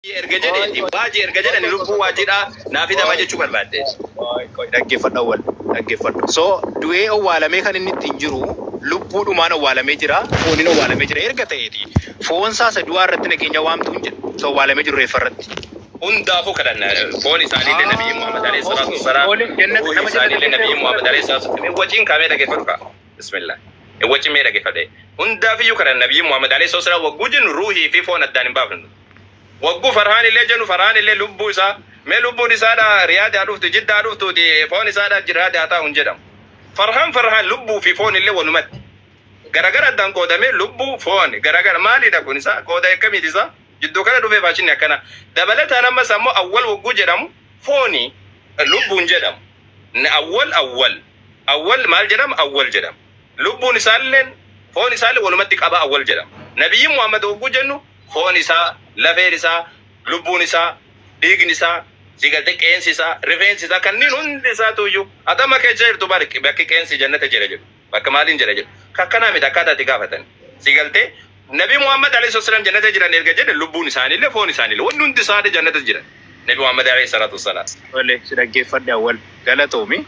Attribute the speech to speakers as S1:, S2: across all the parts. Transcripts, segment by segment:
S1: Erga jedheeti waaji erga jedhani lubbuu waajidha naa fidamaa jechuu barbaadde.
S2: Dhaggeeffadhu awwal dhaggeeffadhu. So du'ee owwaalamee kan inni ittiin jiru lubbuudhumaan owwaalamee jira fooniin owwaalamee jira erga ta'eeti foon isaa isa du'aa irratti nageenya waamtu hin jedhu isa owwaalamee jiru reeffa irratti.
S1: Hundaafuu kadhanna foon isaaniillee nabiyyi Muhammad alayhi salaatu wassalaam
S2: Fooni jannata
S1: ruuhi
S2: nama jannata
S1: isaaniillee
S2: keessa
S1: nabiyyi
S2: jiru
S1: Muhammad alayhi salaatu wassalaam waciin kaamee dhaggeeffadhu kaa bismillah wacin mee dhaggeeffadhe hundaafiyyuu kadhanna nabiyyi Muhammad alayhi salaatu wassalaam wagguu jennu ruuhii fi foon addaan hin baafnu. Wagguu Farhaan illee jennu Farhaan illee lubbuu isaa mee lubbuun isaadha Riyaad haa dhuftu Jidda haa dhuftuuti foon isaadha Riyaad haa taa'u hin jedhamu. Farhaan Farhaan lubbuu fi foon illee walumatti. Garagara addaan qoodamee lubbuu foon garagara maalidha kun isaa qooda akkamiiti isaa jidduu kana dhufee faashinni akkana. Dabalataan ammas ammoo awwal wagguu jedhamu fooni lubbuun jedhamu. Awwal awwal awwal maal jedhama awwal jedhama. Lubbuun isaalleen foon isaallee walumatti qaba awwal jedhama. Nabiyyiin Muhammad wagguu jennu foon isaa, lafeen isaa, lubbuun isaa, dhiigni isaa, si galte qeensi isaa, rifeensi isaa kanneen hundi isaatu iyyuu ati amma keessa jirtu bari bakki qeensi jannata jira jedhu bakka maaliin jira jedhu kakkanaa miti akkaataa itti gaafatan si galte Nabi Muhammad alayhi salaam jannata jiran erga jedhe lubbuun isaaniillee foon isaaniillee wanni hundi isaanii jannata jiran Nabi Muhammad alayhi salaatu wassalaam.
S2: Tole si dhaggeeffadhe awwal galatoomi.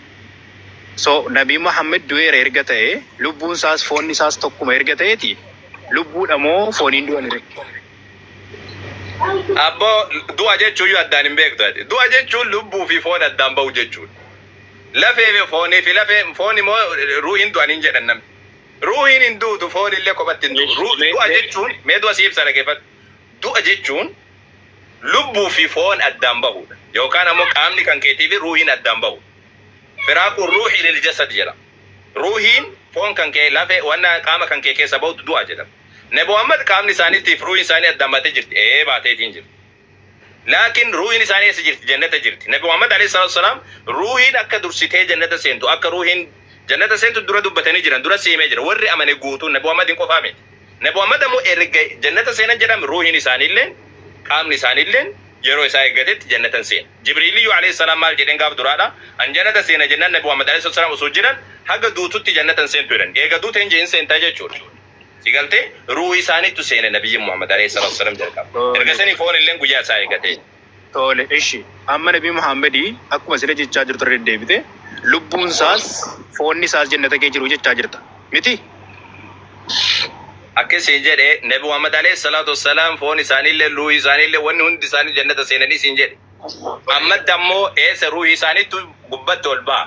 S2: So Nabii Muhammad du'eera erga ta'e lubbuun isaas foonni isaas tokkuma erga ta'eeti lubbuudha moo fooniin du'an ree?
S1: Abboo du'a jechuun iyyuu addaan hin beektu ati. Du'a jechuun lubbuu fi foon addaan bahu jechuudha. Lafee fi foonii fi lafee foon immoo ruuhiin du'an hin jedhan namni. Ruuhiin hin duutu foon illee kophatti hin du'u.
S2: Mee mee
S1: Du'a
S2: mee
S1: jechuun mee du'a si ibsa dhaggeeffadhu. Du'a jechuun lubbuu fi foon addaan bahuudha. Yookaan ammoo qaamni kan keetii fi ruuhiin addaan bahu. Firaaqu ruuhi lil jasad jedhama. Ruuhiin foon kan kee lafee wanna qaama kan kee keessa bahutu du'a jedhama. Nabi Muhammad qaamni isaaniitiif ruuhiin isaanii addaan baatee jirti. Ee baateetiin jirti. Laakiin ruuhiin isaanii eessa jirti? Jannata jirti. Nabi Muhammad alayhi salaatu wassalaam ruuhiin akka dursitee jannata seentu akka ruuhiin jannata seentu dura dubbatanii jiran dura siimee jira. Warri amane guutuun Nabi Muhammadiin qofaa miti. Nabi Muhammad ammoo erga jannata seenan jedhame ruuhiin isaaniilleen qaamni isaaniilleen yeroo isaa eeggatetti jannatan seena. Jibriiliyyuu alayhi salaam maal jedheen gaaf duraadha an jannata seena jennaan Nabi Muhammad alayhi salaam osoo jiran haga duututti jannatan seentu jedhan. Eega duute hin jeen seentaa jechuudha. Si galtee ruuhii isaaniittu seene nabiyyiin Muhammad alayhi salaatu wassalaam jalqaba. Erga
S2: Tole.
S1: sanii foon illeen guyyaa isaa eeggatee.
S2: Tole ishi amma Nabii Muhammadi akkuma sila jechaa jirtu irra deddeebite lubbuun isaas foonni isaas jannata kee jiru jechaa jirta miti?
S1: Akkasiin jedhe Nabi Muhammad alayhi salaatu wassalaam foon isaaniillee ruuhii isaaniillee wanni hundi isaanii jannata seenanii siin jedhe. Ammatti ammoo eessa ruuhii isaaniittu gubbatti ol ba'a.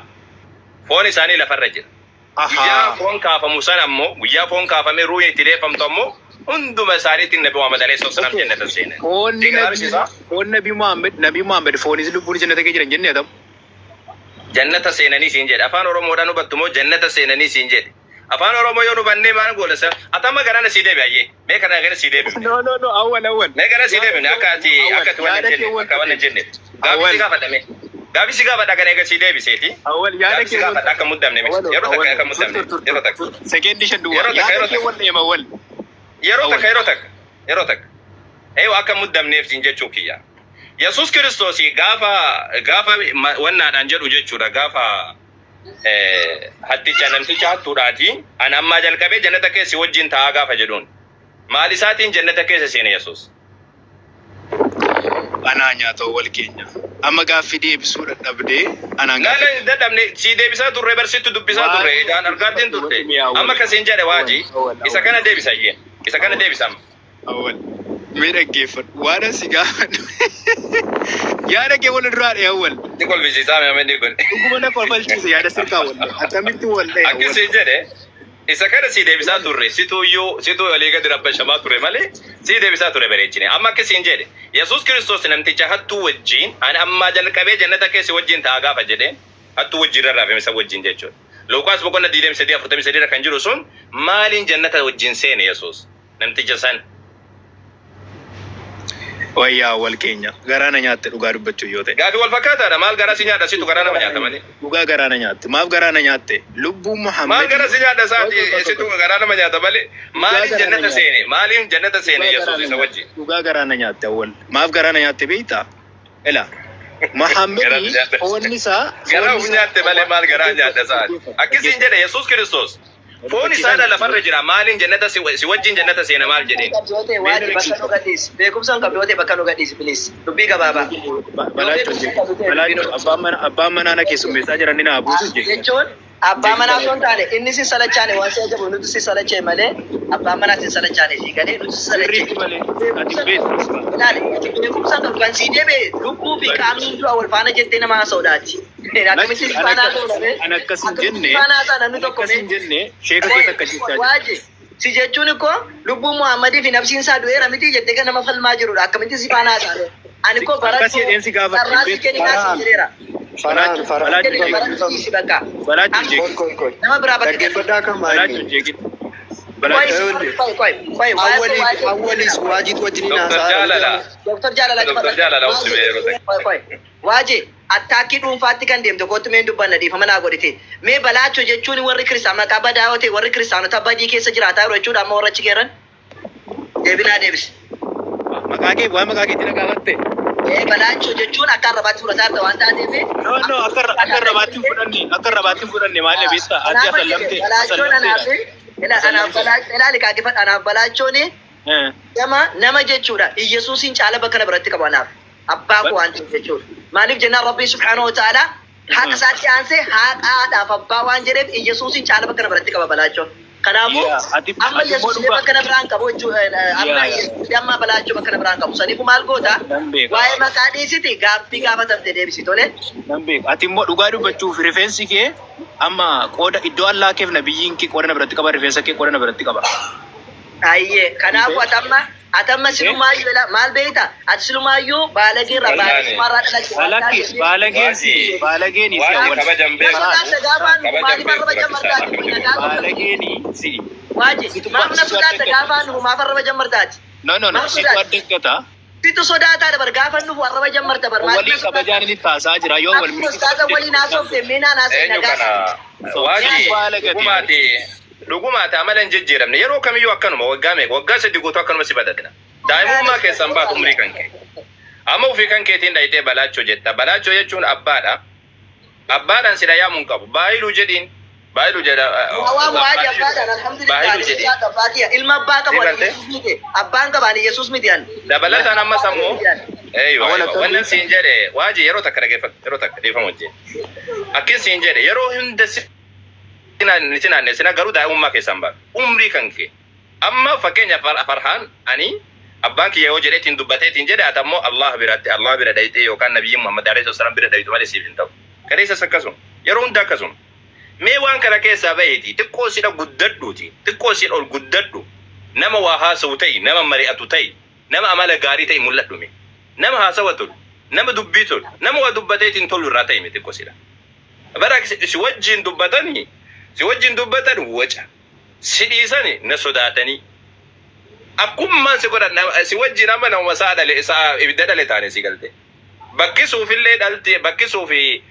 S1: Foon isaanii lafarra jira. Guyyaa foon kaafamu sana ammoo guyyaa foon kaafamee ruuhiin itti deeffamtu ammoo hunduma isaaniitiin Nabi Muhammad alayhi salaatu wassalaam
S2: Okay.
S1: jannata seenan.
S2: Foonni
S1: Si
S2: Nabii
S1: gabaabsisaa?
S2: foon Nabii Muhammad Nabii Muhammad foonis lubbuun jannata kee jiran jennee atamu.
S1: Jannata seenanii siin jedhe. Afaan Oromoodhaan hubattu moo jannata seenanii siin jedhe. Afaan Oromoo yoo hubannee maal goona sa? Ati amma garana sii deebi ayyee. Mee kana gara sii deebifne.
S2: No no no awwal awwal.
S1: Mee gara sii
S2: Yaada
S1: deebifne
S2: kee
S1: akka ati
S2: awwal
S1: akka ati wanna
S2: yaada
S1: hin
S2: kee
S1: jenne
S2: wal
S1: akka wanna hin
S2: ta'e.
S1: jenne. Gaafii
S2: Awwal
S1: si gaafadha mee. Gaafii si gaafadha kana eega sii deebiseeti.
S2: awwal yaada
S1: Gaafii si
S2: kee wal
S1: gaafadha akka muddamne miti.
S2: awwal
S1: Yeroo takka
S2: awwal
S1: akka
S2: tur
S1: muddamne.
S2: tur tur
S1: Yeroo
S2: tur
S1: takka.
S2: tur sekeendii shan duwwaa
S1: Yeroo takka
S2: yaada
S1: yeroo
S2: kee
S1: takka.
S2: wal deema awwal
S1: Yeroo
S2: awwal.
S1: takka yeroo takka. Yeroo takka. Eeyo akka muddamneef siin jechuu kiyya. Yesuus Kiristoos gaafa gaafa wannaadhaan jedhu jechuudha gaafa hatticha namticha hattuudhaati an ammaa jalqabee jannata keessa si wajjin taa'aa gaafa jedhuun maal isaatiin jannata keessa seene Yesuus.
S2: Anaa nyaata awwal keenya. Amma gaaffii deebisuu dadhabdee anaan
S1: Laala
S2: gaafadhe.
S1: hin dadhabne sii deebisaa turre barsiitu dubbisaa turre
S2: Waa'ee
S1: ijaan argaatiin
S2: dhaggeeffadhu
S1: turte
S2: wanti mi'aawwan.
S1: amma akkasiin jedhe
S2: Awwal
S1: waaji
S2: awwal
S1: isa
S2: awwal
S1: kana deebisa iyyee isa kana
S2: awwal
S1: deebisa amma.
S2: awwal. Mee dhaggeeffadhu. Waan asi gaafadhu. Yaada kee wal duraa dhee awwal.
S1: Ni kolfisiisaa mee kun.
S2: Dhuguma na kolfalchiise yaada sirkaa wal dhee. Akkamitti wal dhee awwal.
S1: Akkasiin jedhe isa kana sii deebisaa turre situu iyyuu situu olii gadi rabbashamaa ture malee sii deebisaa ture bareechine. Amma akkasiin jedhe Yesuus Kiristoos namticha hattuu wajjin ani ammaa jalqabee jannata keessa wajjin ta'a gaafa jedhe hattuu wajjin rarraafame isa wajjin jechuudha. Luqaas boqonnaa 23 43 irra kan jiru sun maaliin jannata wajjin seene Yesuus namticha san.
S2: Wayyaa awwal keenya. Garaa na nyaatte dhugaa dubbachuu yoo ta'e.
S1: Gaafi wal fakkaataadha. Maal garaa si nyaadha situ garaa nama nyaata malee.
S2: Dhugaa garaa na nyaatte. Maaf garaa na nyaatte? Lubbuun
S1: Maal
S2: Muhammadi.
S1: gara si nyaadha
S2: Qoy
S1: isaati
S2: qoy qoy
S1: situ
S2: qoy.
S1: garaa nama nyaata malee.
S2: Dhugaa
S1: Maaliin
S2: garaa na
S1: jannata
S2: nyaatte.
S1: seene? Maaliin jannata seene
S2: Dhugaa garaa
S1: Yesuus
S2: na
S1: isa
S2: nyaatte.
S1: wajjin?
S2: Dhugaa garaa na nyaatte awwal. Maaf garaa na nyaatte beektaa? Ila
S1: Garaa si
S2: Muhammadi
S1: nyaadha.
S2: foonni isaa
S1: Garaa
S2: foonni
S1: of
S2: isaa
S1: nyaatte malee maal garaa nyaadha
S2: dhaggeeffadhu
S1: isaati.
S2: dhaggeeffadhu
S1: Akkasiin
S2: dhaggeeffadhu.
S1: jedhe Yesuus Kiristoos. Foon isaadha lafarra jira. Maaliin jannata si wajjin jannata seena maal jedheen?
S3: Waajii bakka nu gadhiisi. Beekumsa hin qabdu yoo ta'e bakka nu gadhiisi please. Dubbii gabaabaa.
S2: Balaachoo abbaan manaa na keessummeessaa jiran ni naa buusu jechuudha.
S3: Jechuun abbaa manaa osoo hin taane inni si salachaane waan si ajabu nuti si salachee malee abbaan manaa si salachaane si galee nuti si salachee.
S2: Sirriitti malee ati beektu.
S3: Ilaali beekumsa hin qabdu kan si deebe lubbuu fi qaamni du'a wal faana jettee nama haasa'uudhaati. Akkamitti si faana haasa'uudhaame?
S2: An akkas hin jenne
S3: Akkamitti faana haasa'a namni tokko
S2: akkas hin jenne sheeka keessa akka jechaa jiru.
S3: Waaji si jechuun ikkoo lubbuun Muhammadii fi nafsiin isaa du'eera miti jettee kan nama falmaa jirudha. Akkamitti si faana haasa'ame? Ani koo
S2: Akkas
S3: barattuu
S2: jedheen si gaafadhe.
S3: carraa si kenninaa si jedheera.
S4: Faraan faraan
S3: Kenni barattuu si bakka.
S2: Balaachoo hin jeeqin.
S4: Qoy qoy.
S3: Nama biraa bakka
S4: Dhaggeeffadhaa kan
S2: Balaachoo
S4: maali?
S2: hin jeeqin.
S3: Qoy
S2: Balaachoo.
S3: qoy qoy qoy
S4: Awwaliif awwaliis waajiit wajjiniin
S1: Dr.
S4: haasa'aa
S1: Jaalala.
S3: Dr. Jaalala
S1: Dr. Jaalala obsi mee yeroo takka.
S3: Qoy qoy. Waaji attaakkii dhuunfaatti kan deemte kootu mee dubbanna dhiifama naa godhite. Mee balaachoo jechuun warri kiristaan maqaa badaa yoo ta'e warri kiristaanota badii keessa jiraataa jiru jechuudha amma warra achi geeran. Deebinaa deebisi.
S2: Maqaa kee waan maqaa keetti na gaafatte.
S3: Ee balaachoo jechuun akka arrabaatti fudhataa jirta waan taateef.
S2: No no akka arrabaatti hin fudhanne akka arrabaatti hin fudhanne maal beektaa ati asallamte
S3: Balaachoon anaaf ilaali kaakifadha anaaf balaachoon nama nama jechuudha. Iyyasuusin caala bakka na biratti qabu anaaf. Abbaa koo waan ta'eef jechuudha. Maaliif jennaan Rabbii subhaanahu wa ta'ala haqa isaatti aansee haqaadhaaf abbaa waan jedheef Iyyasuusin caala bakka na biratti qaba balaachoon. Kanaafuu amma
S2: Ati immoo
S3: Iyyasuus
S2: dhugaa
S3: bakka na biraan qabu jechuudha. Amma Iyyasuus amma balaachoo bakka na biraan qabu. Saniifuu maal goota?
S2: Nan beeka.
S3: Waa'ee maqaa dhiisiti gaaffii gaafatamte deebisi tole.
S2: Nan beeka. Ati immoo dhugaa dubbachuuf rifeensi kee amma qooda iddoo allaa keef nabiyyiin kee qooda na biratti qaba rifeensa kee qooda na biratti qaba.
S3: Ayyee kanaafuu atamma atamma silumaayyuu maal beekta ati silumaayyuu baalageerra baalagumarraa dhalatte waan
S2: Alakki
S3: taateef
S2: baalageen si
S1: Waaji.
S2: baalageen si
S1: Waaji
S2: awwal.
S1: kabajan
S3: na
S1: beeku.
S3: sodaata gaafaan
S1: Kabajan
S3: maaliif
S1: beeku
S3: arraba
S1: rakkisaadha.
S3: jammartaati
S2: Baalageeni si.
S3: Waaji maaf na sodaata gaafaan maaf arraba jammartaati
S2: No no no
S3: maaf
S2: situ
S3: sodaata
S2: addeggata.
S3: situ sodaataadha bar gaafa nufu arraba jammarta bar maaliif
S2: Waliin
S3: na sodaata
S2: kabajaan inni taasaa jira yoo wal
S3: akkuma ustaaza waliin haasofte meenaan haasa'e
S1: Eenyu
S3: nagaa
S1: kana waaji
S2: Baalagate.
S1: dhugumaati dhugumaati amala hin jijjiiramne yeroo kamiyyuu akkanuma waggaa meeqa waggaa sadii guutuu akkanuma si badadna. Daa'imummaa keessan baatu umrii kan kee. Amma ofii kan keetiin dhayitee balaachoo jetta. Balaachoo jechuun abbaadha. Abbaadhaan si dhayaamuun hin qabu. Baayiluu jedhiin. Baayiluu jedha.
S3: Waa waaji abbaadhaan alhamdulillah
S1: Baayiluu jedhiin.
S3: abbaa kiyya ilma abbaa qabu ani
S1: Ni galte?
S3: Yesuus miti abbaan qaba ani Yesuus miti ani
S1: Dabalataan ammas ammoo Eeywa,
S2: Awwal
S1: eeywa.
S2: akkamitti?
S1: Wannan siin jedhe waaji yeroo takka dhageeffadhu yeroo takka dhiifama wajjin. Akkin siin jedhe yeroo hunda si naannesina garuu daa'imummaa keessan baatu. Umrii kan kee. Amma fakkeenyaaf Farhaan ani abbaan kiyya yoo jedhee ittiin dubbatee ittiin jedhe ati ammoo Allah biratti Allah bira dhayitee yookaan nabiyyiin Muhammad alayhi salaam bira dhayitu malee siif hin ta'u. Kaleessas akkasuma. Yeroo hunda akkasuma. Mee waan kana keessaa baheeti xiqqoo sidha guddadhuuti xiqqoo sidha ol guddadhu nama waa haasa'u ta'i nama mari'atu ta'i nama amala gaarii ta'i mul'adhu mee. Nama haasawa tolu nama dubbii tolu nama waa dubbateetiin tolu irraa ta'i mee xiqqoo sidha. Bara si wajjin dubbatanii si wajjin dubbatan waca si dhiisani na sodaatanii akkummaan si godhan si wajjin amma nama isaa dhale isaa ibidda dhale taane si galte. Bakki suufillee dhalti bakki suufi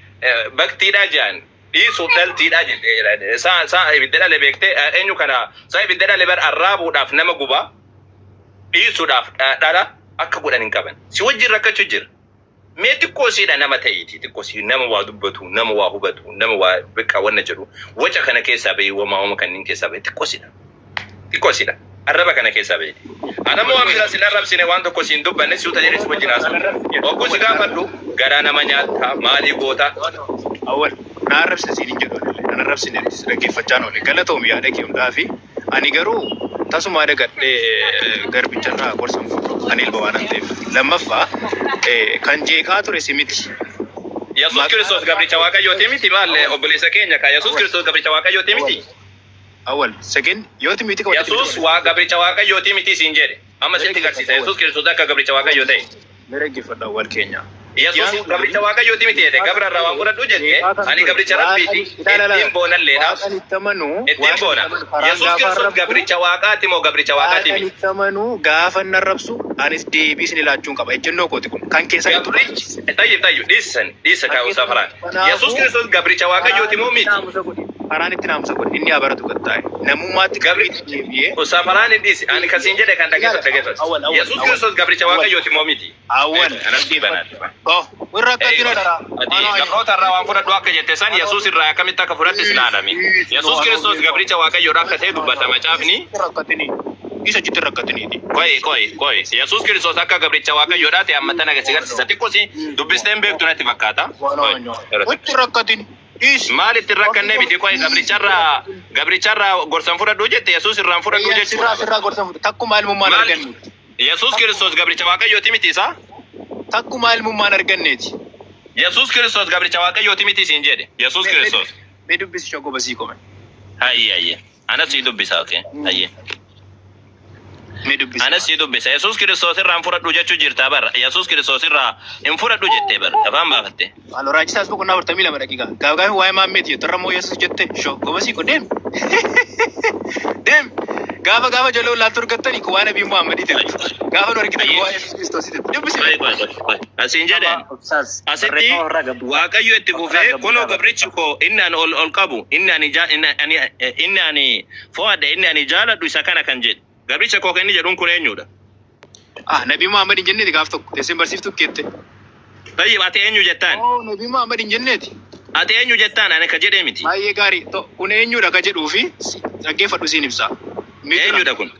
S1: baktiidhaa jedhan dhiisuuf dhaltiidhaa jedhe saa saa ibidda dhale beektee eenyu kana saa ibidda dhale bar arraabuudhaaf nama gubaa dhiisuudhaaf dhala akka godhan hin qaban. Si wajjin rakkachuu jira. Mee xiqqoo siidha nama ta'iiti xiqqoo sii nama waa dubbatu nama waa hubatu nama waa beekaa wanna jedhu waca kana keessaa bahii wamaa wama kanneen keessaa bahii xiqqoo siidha. Xiqqoo siidha. Arraba kana keessaa bahii. Anammoo waan biraa sin arrabsine waan tokko siin dubbanne suuta jedhee si wajjin haasa'u. Hogguu si gaafadhu garaa nama nyaata maalii goota.
S2: Awwal na arrabsine siin hin jedhu anillee na arrabsine dhaggeeffachaan oole galatoomi yaada kee hundaa fi ani garuu tasuma dagadhee garbicharraa gorsa hin fudhu ani ilma waan ta'eef lammaffaa kan jeeqaa ture si miti.
S1: Yesuus Kiristoos gabricha Waaqayyooti miti maal obboleessa keenya ka Yesuus Kiristoos gabricha Waaqayyooti miti.
S2: Awwal second yooti miti qabatte.
S1: Yesuus waa gabricha Waaqayyooti miti siin jedhe. Amma sitti garsiisa Yesuus Kiristoos akka gabricha Waaqayyoo ta'e.
S2: Mee dhaggeeffadhu awwal keenya.
S1: Yesuus gabricha Waaqayyooti miti jedhe gabra irraa waan fudhadhu jette ani gabricha Rabbiiti ittiin boonalleedhaaf
S2: Waaqan itti amanu
S1: ittiin boona. Yesuus Kiristoos gabricha Waaqaati moo gabricha Waaqaati
S2: Waaqan
S1: miti?
S2: itti amanu gaafa inni arrabsu anis deebii isin ilaachuun qaba ejjennoo kooti kun kan keessa
S1: Gabrichi tayyib tayyib dhiisan dhiisa kaa'u safaraan. Yesuus Kiristoos gabricha Waaqayyooti moo miti?
S2: Naamusa godhi. Faraan itti naamusa godhe, inni haa baratu gattaa'e. Namummaatti
S1: Gabri
S2: qalbiitti deebi'ee.
S1: Usafaraan hin dhiisi. Ani kasiin jedhe kan
S2: Ilaala,
S1: dhageeffatu dhageeffatu.
S2: awwal awwal
S1: Yesuus
S2: awwal
S1: Kiristoos gabricha
S2: awwal
S1: Waaqayyooti moo miti?
S2: awwal
S1: Anas banaati.
S2: dhaggeeffadhu. Oh, warra akkatti na dharaa.
S1: Ati
S2: Anoo ani
S1: gabroota irraa waan fudhadhu akka jette san
S2: anoo
S1: Yesuus irraa akkamitti akka fudhatte si ilaalame. Yesuus
S2: anoo
S1: Kiristoos
S2: beekaa.
S1: gabricha Waaqayyoodha akka ta'e dubbata macaafni.
S2: Rakkatini. Isa achitti rakkatiniiti.
S1: Qoy qoy qoy. Yesuus Kiristoos akka gabricha Waaqayyoodha ta'e amma tana si agarsiisa. Xiqqoo si dubbisteen beektu natti fakkaata. Qoy.
S2: Wachi rakkatin. Dhiisi.
S1: Maal itti rakkannee miti qoy, gabricharraa gabricharraa gorsan fudhadhu jette, Yesuus irraan fudhadhu
S2: Sirraa
S1: jechuudha.
S2: Sirraa gorsa fudhu. Takkumaa ilmummaan
S1: Maal
S2: arganne.
S1: Yesuus Kiristoos gabricha Waaqayyooti miti isaa?
S2: Takkumaa ilmummaan arganneeti.
S1: Yesuus Kiristoos gabricha Waaqayyooti miti siin jedhe. Yesuus Kiristoos.
S2: Mee dubbisi, shoggoba sii kome.
S1: Hayye hayye. Anas sii dubbisa, okay. Hayye.
S2: Mee dubbisi.
S1: Anas sii dubbisa. Yesuus Kiristoos irraan fudhadhu jechuu jirta bara. Yesuus Kiristoos irraa hin fudhadhu jettee bara. Afaan baafatte.
S2: Haaloo, raajisaas boqonnaa 42 daqiiqaa. Gaaf gaafi waa'ee maammeeti jettu irra immoo Yesuus jette, shoggoba sii ko, deem. Deem. Gaafa gaafa jaloo laaltu argattanii waa Nabii Muhammadii jettu. Gaafa nu argitan waa Yesuus Kiristoos jettu. Dubbisi.
S1: Qoy qoy qoy qoy. Asiin jedheen.
S5: Obsaas
S1: Asitti
S5: barreeffama irraa gabbuusaa.
S1: Waaqayyo itti
S5: Ofirraa
S1: fufee, kunoo
S5: gabbuusaa.
S1: Gabrichi koo inni ani ol ol qabu, inni ani jaa inni ani inni ani fo'adhe, inni ani jaaladhu isa kana kan jedhe. Gabricha koo kan inni jedhuun kun eenyudha?
S2: Ah, Nabii Muhammad hin jenneeti gaaf tokko. Teesseen barsiiftuu keette.
S1: Tayyib, ati eenyu jettaan?
S2: Oh, Nabii Muhammad hin jenneeti.
S1: Ati eenyu jettaan? Ani ka jedhee miti.
S2: Baay'ee gaarii. To, kun eenyudha ka jedhuu fi dhaggeeffadhu, siin ibsa.
S1: Eenyudha kun?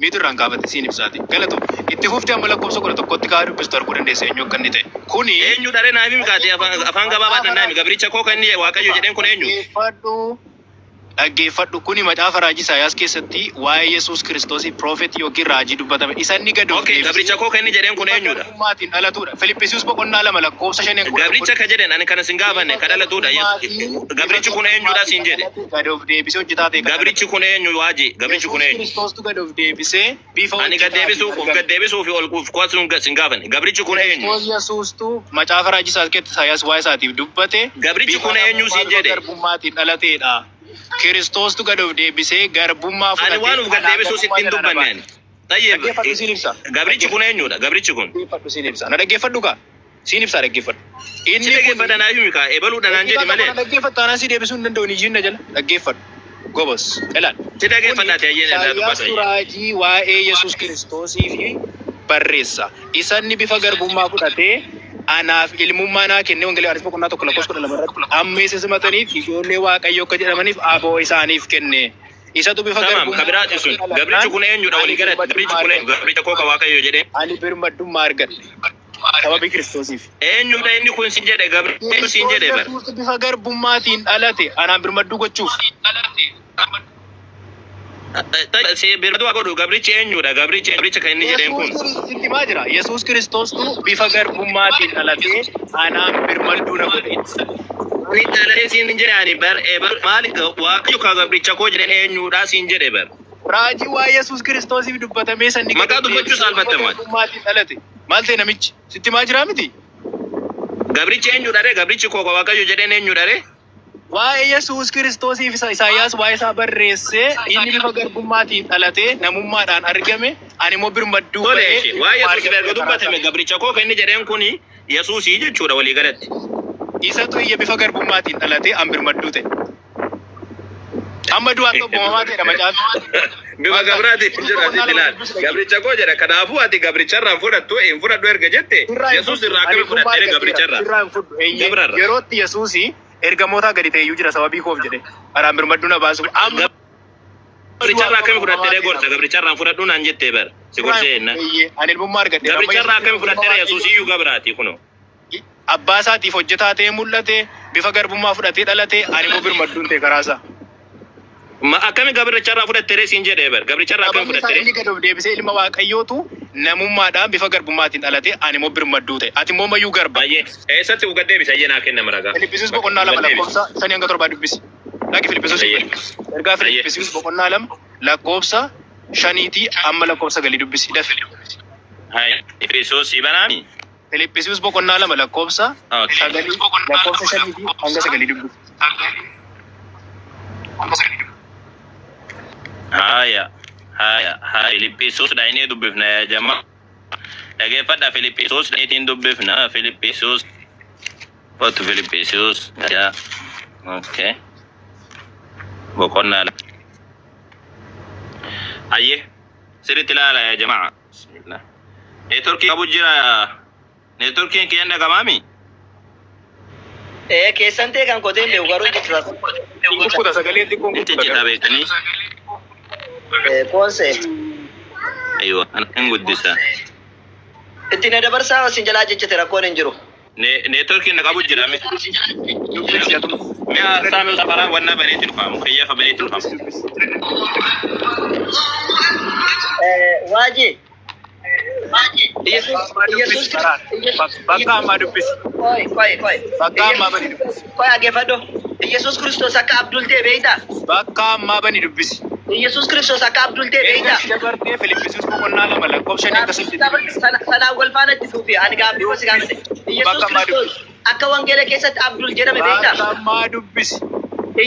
S2: Miitu irraan kaafate siin ibsaati. Galatu. Itti fuftee amma lakkoofsa 11tti kaa dubbistu arguu dandeessa eenyu akka inni ta'e. Kuni
S1: Eenyudha ree? Naaf himi kaate, afaan afaan gabaabaadhaan naaf himi. Gabricha koo kan inni Waaqayyo jedheen kun eenyu?
S2: Dhaggeeffadhu. Dhaggeeffadhu, kuni macaafa raajii Isaayaas keessatti waa'ee Yesuus Kiristoosii prophet yookiin raajii dubbatame. Isa inni gad of
S1: Okay,
S2: deebisee
S1: gabricha koo kan inni jedheen kun
S2: bifa
S1: eenyudha?
S2: garbummaatiin dhalatudha. Filiphisius boqonnaa 2 lakkoofsa 5
S1: Gabricha
S2: 11.
S1: ka jedheen ani kana sin gaafanne ka dhalatudha. Gabrichi kun eenyudha siin jedhe.
S2: Gad of deebisee hojjetaa ta'e kan
S1: Gabrichi
S2: dhalate.
S1: kun eenyu waaji? Gabrichi kun
S2: Yesuus
S1: eenyu?
S2: Kiristoostu gad of deebisee bifa
S1: Ani gad
S2: hojjetaatiin
S1: deebisuu of
S2: argame.
S1: gad deebisuu fi ol of kuwasuun sin gaafanne. Gabrichi kun eenyu?
S2: Kiristoos Yesuustu macaafa raajii Isaayyaas keessatti Isaayyaas waa'ee isaatiif dubbate
S1: Gabrichi
S2: bifa
S1: kun eenyu
S2: namummaa
S1: siin
S2: bifa
S1: jedhe?
S2: garbummaatiin dhalateedha. Kiristoostu gad of deebisee garbummaa
S1: Ani
S2: fudhatee
S1: waan of gad
S2: anaan
S1: deebisuu sitti
S2: garbummaa
S1: hin
S2: jalaa na
S1: dubbanne
S2: baase.
S1: ani. Tayyib,
S2: Dhaggeeffadhu, siin ibsa.
S1: gabrichi kun eenyudha? Gabrichi kun.
S2: Dhaggeeffadhu, siin ibsa. Na dhaggeeffadhu kaa. Siin ibsa, dhaggeeffadhu.
S1: Si
S2: Inni kun
S1: dhaggeeffadha, naa himi kaa, ebaluudha naan jedhi
S2: daqiiqaa
S1: malee.
S2: tokko na dhaggeeffattu anaan si deebisuu hin danda'u, ni jinna jala. Dhaggeeffadhu. Gobos. Ilaal.
S1: Si dhaggeeffadha
S2: Kuni
S1: ati ayyeen irraa
S2: Isaayyaas
S1: dubbata.
S2: raajii waa'ee Yesuus Kiristoosii fi barreessa. Isanni bifa garbummaa fudhatee anaaf ilmummaa naa kennee, Wangeela Yohaannis boqonnaa 1 lakkoofsa 12 irratti, amma isa simataniif ijoollee Waaqayyoo akka jedhamaniif aboo isaaniif kenne. Isatu bifa
S1: Tamam,
S2: garbummaa
S1: ka biraati sun.
S2: fudhatee
S1: Gabrichi
S2: dhalataan
S1: kun eenyudha
S2: ani
S1: walii galatti? Gabrichi
S2: birmadummaa
S1: kun eenyu?
S2: argadhe.
S1: Gabricha koo ka Waaqayyo jedhee.
S2: Ani birmadummaa argadhe. Sababii Kiristoosiif.
S1: Eenyudha inni kun sin jedhe? Gabrichi eenyu siin
S2: Kiristoos
S1: jedhe bara?
S2: Yesuus bifa garbummaatiin dhalate anaan birmadduu gochuuf.
S1: Si birmaduu godhu gabrichi eenyudha? Gabrichi gabricha kan inni jedheen
S2: Yesuus
S1: kun.
S2: Kiristoos sitti himaa jira. Yesuus Kiristoostu bifa garbummaatiin dhalatee anaan birmadduu na godhe.
S1: Ani dhalatee siin jedhe ani bar bar maali, Waaqayyo ka gabricha koo jedheen eenyudha siin jedhe bar.
S2: Raajii waa'ee Yesuus Kiristoosiif dubbatamee sanni gad
S1: Maqaa
S2: of
S1: dubbachuu
S2: deebisee bifa
S1: saalfatte maali?
S2: garbummaatiin dhalate. Maal ta'e namichi? Sitti himaa jiraa miti?
S1: Gabrichi eenyudha ree? Gabrichi koo ka Waaqayyo jedheen eenyudha ree?
S2: Waa'ee Yesuus Kiristoosiif Isaayyaas waa'ee isaa barreessee, inni bifa garbummaatiin dhalatee namummaadhaan argame, ani immoo birmadduu
S1: Tole
S2: ba'ee
S1: ishee waa'ee
S2: ilmummaa
S1: Yesuus erga
S2: argadhe karaa
S1: dubbatame
S2: isaa.
S1: gabricha koo kan inni jedheen kuni Yesuusii jechuudha walii galatti.
S2: Isatu iyya bifa garbummaatiin dhalatee an birmadduu ta'e. Amma du'aatti obboomamaa ta'edha macaafi.
S1: Bifa gabraatiin jedhu
S2: Boqonnaa
S1: asitti
S2: 2
S1: ilaali.
S2: dubbisi, dhaggeeffadhu.
S1: Gabricha koo jedha. Kanaafuu ati gabricharraa hin fudhattu, hin fudhadhu erga jette,
S2: Sirraa hin
S1: Yesuus
S2: fudhu.
S1: irraa
S2: Ani
S1: akkami
S2: ilmummaa
S1: fudhatte
S2: argadheera.
S1: gabricharraa?
S2: Sirraa hin fudhu. Eeyyee.
S1: Gabrarra.
S2: Yerootti Yesuusi ergamootaa gadi ta'eyyuu jira sababii koof jedhe. Anaan birmadduu na baasuuf. Amma
S1: Gabricharraa akkami fudhatte gorsa? Gabricharraa hin fudhadhu naan jettee bara. Si
S2: Sirraa
S1: gorsee
S2: hin
S1: jenna.
S2: fudhu. Eeyyee. Ani ilmummaa argadheera. Amma
S1: Gabricharraa
S2: Yesuus
S1: akkami
S2: ilma
S1: fudhatte? Yesuus
S2: Waaqayyoo
S1: iyyuu gabraati kunoo.
S2: Abbaa isaatiif hojjetaa ta'ee mul'ate, bifa garbummaa fudhatee dhalate, ani immoo birmadduun ta'e karaa isaa.
S1: Ma akkami gabricharraa fudhatte siin jedhee bara. Gabricharraa akkami
S2: Sababni isaa
S1: fudhatte?
S2: inni gad of deebisee ilma Waaqayyootu namummaadhaan bifa garbummaatiin dhalate, ani immoo birmadduu ta'e. Ati immoo mayyuu garba.
S1: Baay'ee. Eessatti gad deebisa? Ayyee, naa kenna maragaa.
S2: Filiphisius boqonnaa 2
S1: Gad deebisa.
S2: lakkoofsa 5 hanga 7 dubbisi. Dhaqi Filiphisius.
S1: Ayyee.
S2: Ergaa
S1: Ayyee.
S2: Filiphisius boqonnaa 2 lakkoofsa 5tii amma lakkoofsa 9 dubbisi. Dafi.
S1: Hai. Filiphisius banaami.
S2: Filiphisius boqonnaa 2 lakkoofsa 9 lakkoofsa 5tii hanga 9 dubbisi.
S1: Haya. Haya. Haya. Filiphisius dhaynee dubbifna yaa jamaa. Dhageeffadha, Filiphisius dhayneetiin dubbifna. Filiphisius. Otu Filiphisius. Yaa. Okay. Boqonnaa 2. Ayyee sirriitti ilaala yaa jamaa. Bismillah. Neetworkii qabu jira. Neetworkiin kiyyan dhagamaami?
S3: Ee, keessan ta'e kan kotee hin beeku garuu jechuudha.
S2: Kukkuta sagaleen xiqqoon
S1: Ni
S2: kukkuta
S1: ciccita
S2: garuu.
S1: beektanii.
S3: Ee, koonse.
S1: Aywa, hin guddisa.
S3: Itti na dabarsaa isin jalaa jechite rakkoon hin jiru.
S1: Neetworkiin na qabu jira.
S2: Dubbisi atu.
S1: Mi'a saamii safaraa wannaa baneetti dhufaamu. Kiyyafa baneetti dhufaamu.
S3: Ee, waaji. Yesus Yesus
S2: Faraan. Bakka ammaa dubbisi.
S3: Qoy, qoy, qoy.
S2: Bakka ammaa bani dubbisi.
S3: Qoy, dhaggeeffadhu. Yesus Kiristoos akka Abdul ta'e beektaa?
S2: Bakka ammaa bani dubbisi.
S3: Yesus Kiristoos akka Abdul ta'e beektaa?
S2: Erga dabartee Filippisius boqonnaa 2 lakkoofsa 5 akka 8 dubbisi.
S3: Sanaan wal faana itti fufi. Ani gaaffii wasi gaafate. Yesus
S2: Bakka ammaa
S3: Kiristoos akka wangeela keessatti Abdul jedhame
S2: Bakka
S3: beektaa?
S2: ammaa dubbisi.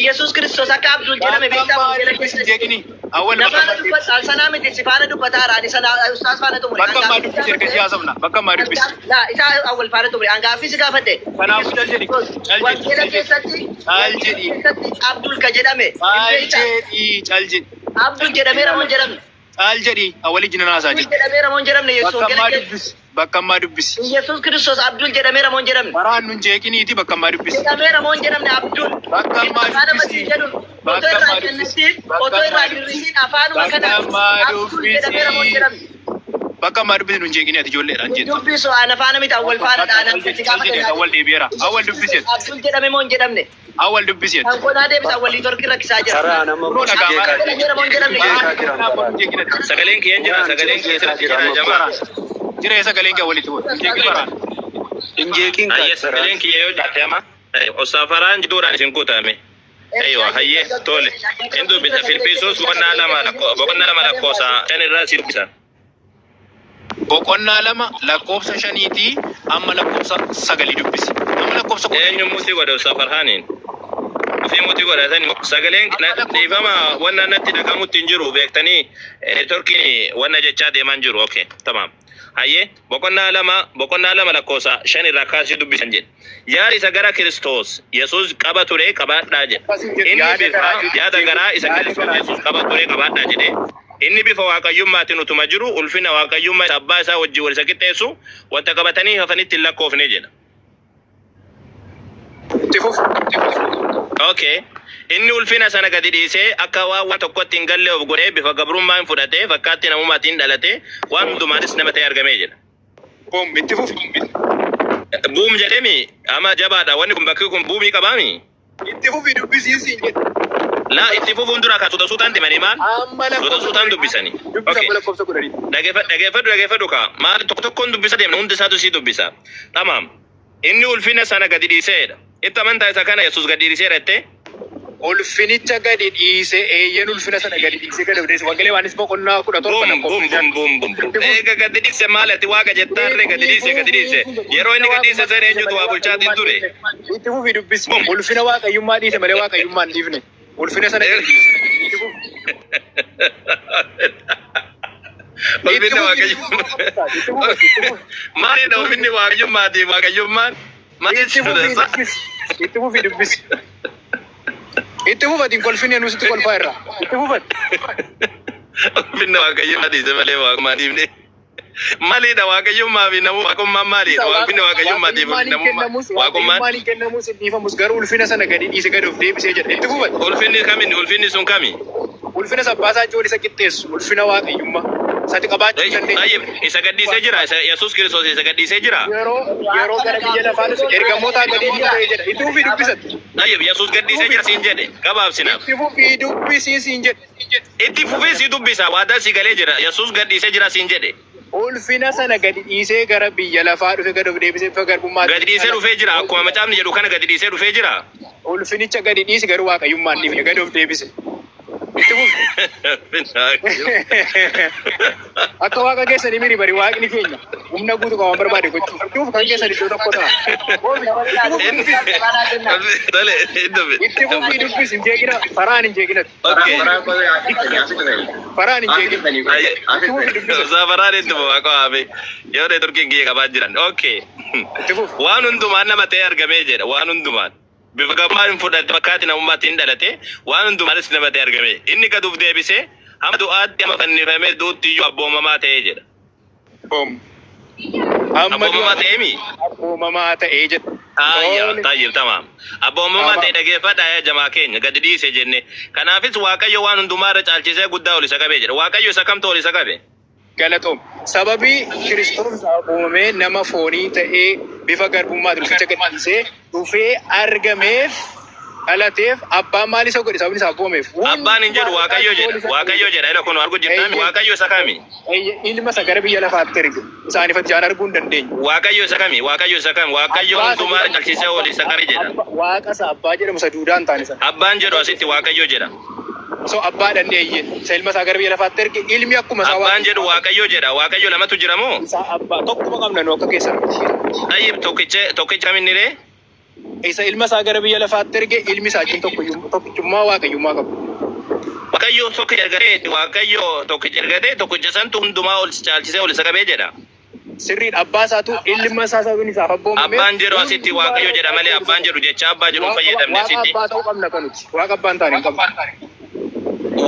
S3: Yesus Kiristoos akka Abdul jedhame
S2: Bakka
S3: beektaa
S2: ammaa
S3: wangeela
S2: dubbisi
S3: keessatti?
S2: jeeqini. Awwal
S3: Na
S2: bakka
S3: faana
S2: ammaa dubbisi.
S3: dubbata, sanaa miti, si faana dubbataara. Ani sana ustaas faana xumure.
S2: Bakka ammaa dubbisi erga si haasofna. Bakka ammaa dubbisi.
S3: Laa, isaa awwal faana xumure. An gaaffii si gaafadhe.
S2: Kanaafuu cal jedhi. Cal jedhi.
S3: Wangeela
S2: Cal jedhi.
S3: keessatti
S2: Cal jedhi.
S3: keessatti Abdul ka jedhame hin
S2: Cal
S3: beektaa?
S2: jedhi. Cal jedhi.
S3: Abdul jedhameera moo hin jedhamne?
S2: Cal jedhi. Awwali jina naasaa
S3: Abdul
S2: jedhi.
S3: jedhameera moo hin jedhamne Yesuus
S2: Bakka
S3: wangeela
S2: ammaa
S3: keessatti?
S2: dubbisi. Bakka ammaa dubbisi.
S3: Yesuus Kiristoos Abdul jedhameera moo hin jedhamne?
S2: Faraan nun jeeqiniiti bakka ammaa dubbisi.
S3: Jedhameera moo hin jedhamne Abdul?
S2: Bakka ammaa
S3: Afaan
S2: dubbisi.
S3: amasii jedhuun otoo
S2: Bakka
S3: irraa
S2: ammaa dubbisi.
S3: hir'isiin
S2: Bakka
S3: otoo irraa
S2: ammaa dubbisi.
S3: hir'isiin afaanuma
S2: Bakka
S3: kanaan
S2: ammaa
S3: Abdul jedhameera moo hin
S2: dubbisi.
S3: jedhamne?
S2: Bakka ammaa dubbisi nun jeeqini ati ijoolleedhaan jettu.
S3: Dubbisu ana faana miti awwal faana
S2: Bakka
S3: dhaana
S2: cal jedhi cal jedhi awwal deebi'eera. Awwal dubbisi.
S3: Abdul jedhame moo hin jedhamne?
S2: Awwal dubbisi.
S3: Kan qonaa deebisa awwal liitorkii rakkisaa jira.
S4: Faraan amma
S2: Kunoo
S4: si
S2: dhaga'amaa
S4: jeeqaa
S2: jira.
S3: Jedhameera moo hin jedhamne?
S4: Jeeqaa jira Faraan.
S2: Jeeqina.
S1: Sagaleen kiyyan jira. Sagaleen kiyya sirriitti jira jamaa.
S2: Jira sagaleen kee walitti bu'u. Jeeqi faraan.
S4: Hin jeeqin kaa
S1: Hayyee
S4: Faraan.
S1: sagaleen kiyya yoo jiraate ama. Osaafaraan jidduudhaan isin kutame. Aywa, hayyee tole. Hin dubbisa. Filiphiisuus boqonnaa 2 lakkoofsa 5 irraa si dubbisa.
S2: Boqonnaa 2 lakkoofsa 5tii amma lakkoofsa 9 dubbisi. Amma lakkoofsa 10.
S1: Eenyu mutii godhe Osaafarhaaniin? Ofii mutii godhatani. Sagaleen dhiifama wanna natti dhagamutti hin jiru beektanii neetworkiin wanna jechaa deeman jiru. Okay, tamaam. Hayyee boqonnaa 2 lakkoofsa 5 irraa kaasii dubbisan jedhe. Yaada isa gara Kiristoos Yesuus qaba ture qabaadhaa jedhe. Inni
S2: Yaada
S1: bifa
S2: garaa
S1: yaada garaa isa
S2: yaada
S1: Kiristoos
S2: garaa
S1: Yesuus qaba ture qabaadhaa jedhe. Inni bifa waaqayyummaatiin utuma jiru ulfina waaqayyummaa isa abbaa isaa wajjin wal isa qixxeessu wanta qabatanii hafanitti hin lakkoofne jedha.
S2: Itti fufu. Itti fufu.
S1: Okay. Inni ulfina sana gadi dhiisee akka waan waan tokkotti hin galle of godhee bifa gabrummaa hin fudhatee fakkaatti namummaatiin dhalatee waan hundumaanis nama ta'e argamee jedha.
S2: Boom itti fufu.
S1: Buum jedhemi ama jabaadha wanni kun bakki kun buumii qabaami.
S2: Itti fufi dubbisii siin jedhe.
S1: Laa itti fufuun dura kan suuta suutaan deemanii maal?
S2: Amma
S1: Suuta
S2: lakkoofsa
S1: suutaan dubbisanii.
S2: Dubbisa
S1: Okay.
S2: amma lakkoofsa 10.
S1: Dhageeffadhu dhageeffadhu kaa maal tokko tokkoon dubbisa deemna hundi isaatu sii dubbisa. Tamaam. Inni ulfina sana gadi dhiiseedha. Itti amantaa isa kana Yesuus gadi dhiiseera jettee?
S2: Ulfinicha gadi dhiise eeyyan ulfina sana gadi dhiise gadi dhiise. Wangeela Yohaannis boqonnaa 17
S1: Boom boom
S2: lakkoofsa
S1: boom boom boom. Eega gadi dhiise maal ati waaqa jettaarree gadi dhiise gadi dhiise. Yeroo inni gadi dhiise sana eenyutu waa bulchaatiin ture?
S2: Itti fufi dubbisi.
S1: Boom.
S2: Ulfina waaqayyummaa dhiise malee waaqayyummaa hin dhiifne. Ulfina sana gadi dhiise. Itti fufi.
S1: Ulfinni waaqayyummaa.
S2: Itti fufi. Itti fufi.
S1: Maalidha ulfinni waaqayyummaatiif waaqayyummaan? Maal
S2: Itti fufi
S1: jechuudha?
S2: dubbisi. Itti fufi dubbisi. Itti fufati hin kolfinne nusitti kolfaa irraa. Itti fufati.
S1: Ulfinni waaqayyummaa dhiise malee waaqummaa dhiifne. Maalidha waaqayyummaa fi namummaa waaqummaan maalidha? Ulfinni waaqayyummaatiif namummaa waaqummaan.
S2: Waaqayyummaan hin kennamus hin dhiifamus garuu ulfina sana gadi dhiise gadi of deebisee jedha. Itti fufati.
S1: Ulfinni kami? Ulfinni sun kami?
S2: Ulfina sabbaasaa ijoollee isa qixxeessu. Ulfina waaqayyummaa. Sati qabaachuu hin dandeenye.
S1: Tayyib, isa gadhiisee jira. Isa Yesuus Kiristoos isa gadhiisee jira.
S2: Yeroo gara biyya lafaa dhufe ergamoota gadi dhiisee jedha. Itti fufii dubbisati.
S1: Tayyib, Yesuus gadhiisee jira siin jedhe. Gabaabsinaaf.
S2: Itti fufii dubbisii siin jedhe.
S1: Itti fufee si dubbisa. Waadaa si galee jira. Yesuus gadhiisee jira siin jedhe.
S2: Ulfina sana gadi dhiisee gara biyya lafaa dhufe gadi of deebisee bifa garbummaa.
S1: Gadi dhiisee dhufee jira. Akkuma macaafni jedhu kana gadi dhiisee dhufee jira.
S2: Ulfinicha gadi dhiise garuu waaqayyummaan dhiifne gadi of deebise. Itti fufi. Akka waaqa keessanii miri bari waaqni keenya humna guutuu qaban barbaade gochuuf. Itti fufi kan keessan iddoo tokko ta'a.
S1: Tole, dubbi.
S2: Itti fufii dubbisi hin jeeqina faraan hin jeeqinati.
S1: Okay.
S2: Faraan hin jeeqina. Itti fufii dubbisi.
S1: Safaraan itti fufa qo'aame. Yoo neetworkiin kiyya qabaa jiran. Okay.
S2: Itti fufi.
S1: Waan hundumaan nama ta'ee argamee jedha. Waan hundumaan. Bifa gabbaan fudhate fakkaati namummaatti hin dhalate, waan hundumaanis nama ta'e argame. Inni gad uf deebise, hamma du'aatti, hamma fannifamee du'utti iyyuu abboomamaa ta'ee jedha.
S2: Boom. Amma
S1: Abboomamaa ta'ee mi?
S2: Abboomamaa ta'ee jedha.
S1: Ayya,
S2: Toole.
S1: tayyib, tamaam. Abboomamaa ta'e
S2: Tamaam.
S1: dhageeffadhaa yaa jamaa keenya, gadi dhiise jenne. Kanaafis Waaqayyo waan hundumaa irra caalchisee guddaa ol isa qabee jedha. Waaqayyo isa kamtu ol isa qabe?
S2: Galatoom. Sababii Kiristoos abboomamee nama foonii ta'ee bifa garbummaatiin ulficha gadhiisee dhufee argameef, dhalateef, abbaan maal isa godhe sababni isaa abboomameef?
S1: Abbaan hin jedhu, Waaqayyo jedha. Waaqayyo jedha. Ila kun argu jirtaami. Waaqayyo isa kami?
S2: Ilma isa gara biyya lafaatti erge. Isaaniif ijaan arguu hin dandeenye.
S1: Waaqayyo isa kami? Waaqayyo isa kami? Waaqayyo
S2: Abbaa isa
S1: hundumaa irra
S2: jedhamu-
S1: caalchisee ol isa qabe jedha.
S2: Waaqa isa abbaa jedhamu isa duudaa hin taane sana.
S1: Abbaan jedhu asitti Waaqayyo jedha.
S2: So abbaa dhandhe eeyyee. Isa ilma isaa gara biyya lafaatti erge, ilmi akkuma isaa
S1: Abbaan jedhu Waaqayyo jedha. Waaqayyo lamatu jira moo?
S2: Isaa abbaa tokkuma qabna nu akka keessan miti.
S1: Tayyib, tokkicha tokkicha kaminni ree?
S2: Isa ilma isaa gara biyya lafaatti erge, ilmi isaa wajjin tokkichummaa waaqayyummaa qabu.
S1: Waaqayyo tokkicha ergatee, Waaqayyo tokkicha ergatee, tokkicha santu hundumaa ol caalchisee ol isa qabee jedha.
S2: Sirriidha, abbaa isaatu ilma isaa sababni isaaf abboomame.
S1: Abbaan jedhu asitti Waaqayyo jedha malee abbaan jedhu jecha abbaa jedhu hin fayyadamne
S2: Waaqa
S1: asitti.
S2: abbaa ta'uu qabna kan nuti. Waaqa abbaan taane hin qabnu.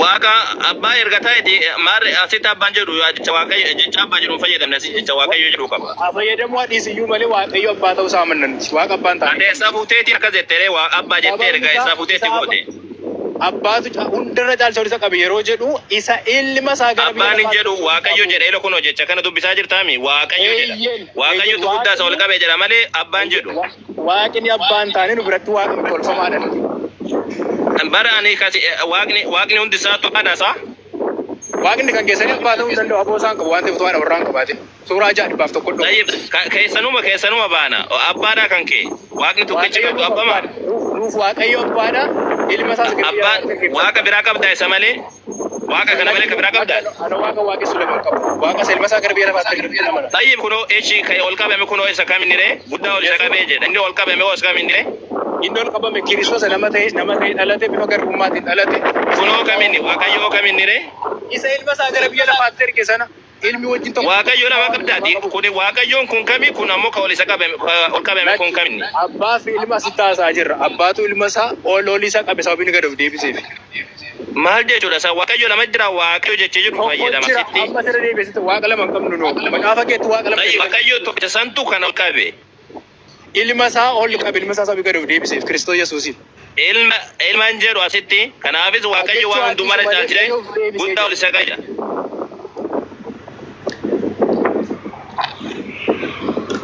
S1: Waaqa abbaa erga ta'eeti maarre asitti abbaan jedhu jecha Waaqayyo, jecha abbaa jedhu hin fayyadamne asitti, jecha Waaqayyo jedhu qaba.
S2: Haa fayyadamuu hadhiis iyyuu malee Waaqayyo abbaa ta'uu isaa amanna nuti. Waaqa abbaan taane.
S1: Ati eessaa fuuteeti akkas jettee waa abbaa jettee erga eessaa fuuteetti goote?
S2: Abbaatu hundarra caalcha isa qabe yeroo jedhu isa ilma isaa gara biyya
S1: Abbaan hin
S2: lafaatti
S1: jedhu, Waaqayyo jedha. Ila kunoo jecha kana dubbisaa jirtaami, Waaqayyo jedha.
S2: Eeyyeen.
S1: Waaqayyotu guddaa isa ol qabee jedha malee abbaan jedhu.
S2: Waaqni abbaan taane nu biratti waaqa miti, tolfamaadha.
S1: Bara ani kasi waaqni hundi isaatu haadha isaa.
S2: Waaqni kan keessanii abbaa ta'uu hin danda'u, aboo isaan qabu waan ta'eef utuu haadha warraa hin qabaatin. Suuraa 601 dhufu.
S1: Tayyib, keessanuma baana abbaadhaa kan kee waaqni tokkichi
S2: Waaqayyo
S1: qabdu
S2: nuuf
S1: abbama.
S2: abbaadha. Nuuf Waaqayyo abbaadha. Ilma isaas gara biyya
S1: Abbaan
S2: lafaatti erge.
S1: waaqa biraa qabdaa isa malee? Waaqa kana malee ka biraa qabdaa?
S2: Ana waaqa waaqessu lama hin qabu. Waaqa isa ilma isaa gara biyya lafaatti erge lama.
S1: Tayyib, kunoo echi kan ol qabame kunoo isa kaminni ree? Guddaa ol isa qabee jedha. Inni ol qabame hoo isa kaminni ree?
S2: Inni ol qabame Kiristoos nama ta'e, nama ta'e dhalate, bifa garbummaatiin dhalate.
S1: Kunoo kaminni Waaqayyo kaminni ree?
S2: Isa ilma isaa gara biyya lafaatti erge sana, ilmi wajjin tokko.
S1: Waaqayyo lama qabdaati. Kuni Waaqayyoon kun kami? Kun ammoo ka ol isa qabame, ka ol qabame kun kaminni?
S2: Abbaa fi ilma asitti haasaa jirra. Abbaatu ilma isaa ol ol isa qabe sababii inni gad of deebiseef.
S1: Maal jechuudha isa Waaqayyo lama jira, Waaqayyo jechee jedhu
S2: Tokko
S1: fayyadama
S2: jira
S1: asitti.
S2: amma sirra deebi'esitti waaqa lama hin qabnu nu. Macaafa keetti waaqa lama.
S1: Tayyib, Waaqayyo tokkicha santu kan ol qabe.
S2: Ilma isaa ol qabe, ilma isaa sababii gad of deebiseef Kiristoos Yesuusiin.
S1: Ilma ilmaan jedhu asitti. Kanaafis Waaqayyo waan hundumaa caalchisee guddaa ol isa qabe.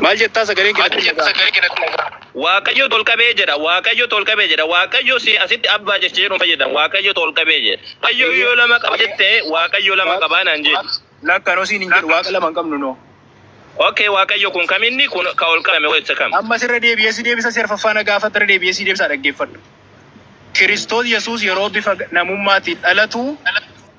S2: Maal jettaa, sagaleen kee?
S1: Waaqayyo ol qabee jedha. Waaqayyo ol qabee jedha. Waaqayyo si asitti abbaa jechee jedhu fayyadamu. Waaqayyo ol qabee jedha. Waaqayyo yoo lama qaba jettee, Waaqayyo lama qabaa naan jedhu.
S2: Lakkanoo siin hin jedhu, waaqa lama hin qabnu noo.
S1: Okay, Waaqayyo kun kaminni kun ka ol qabame hoo isa kam?
S2: Amma sirra deebi'ee si deebisa, si arfaffaa na gaafata, irra deebi'ee si deebisa, dhaggeeffadhu. Kiristoos Yesuus yeroo bifa namummaatiin dhalatu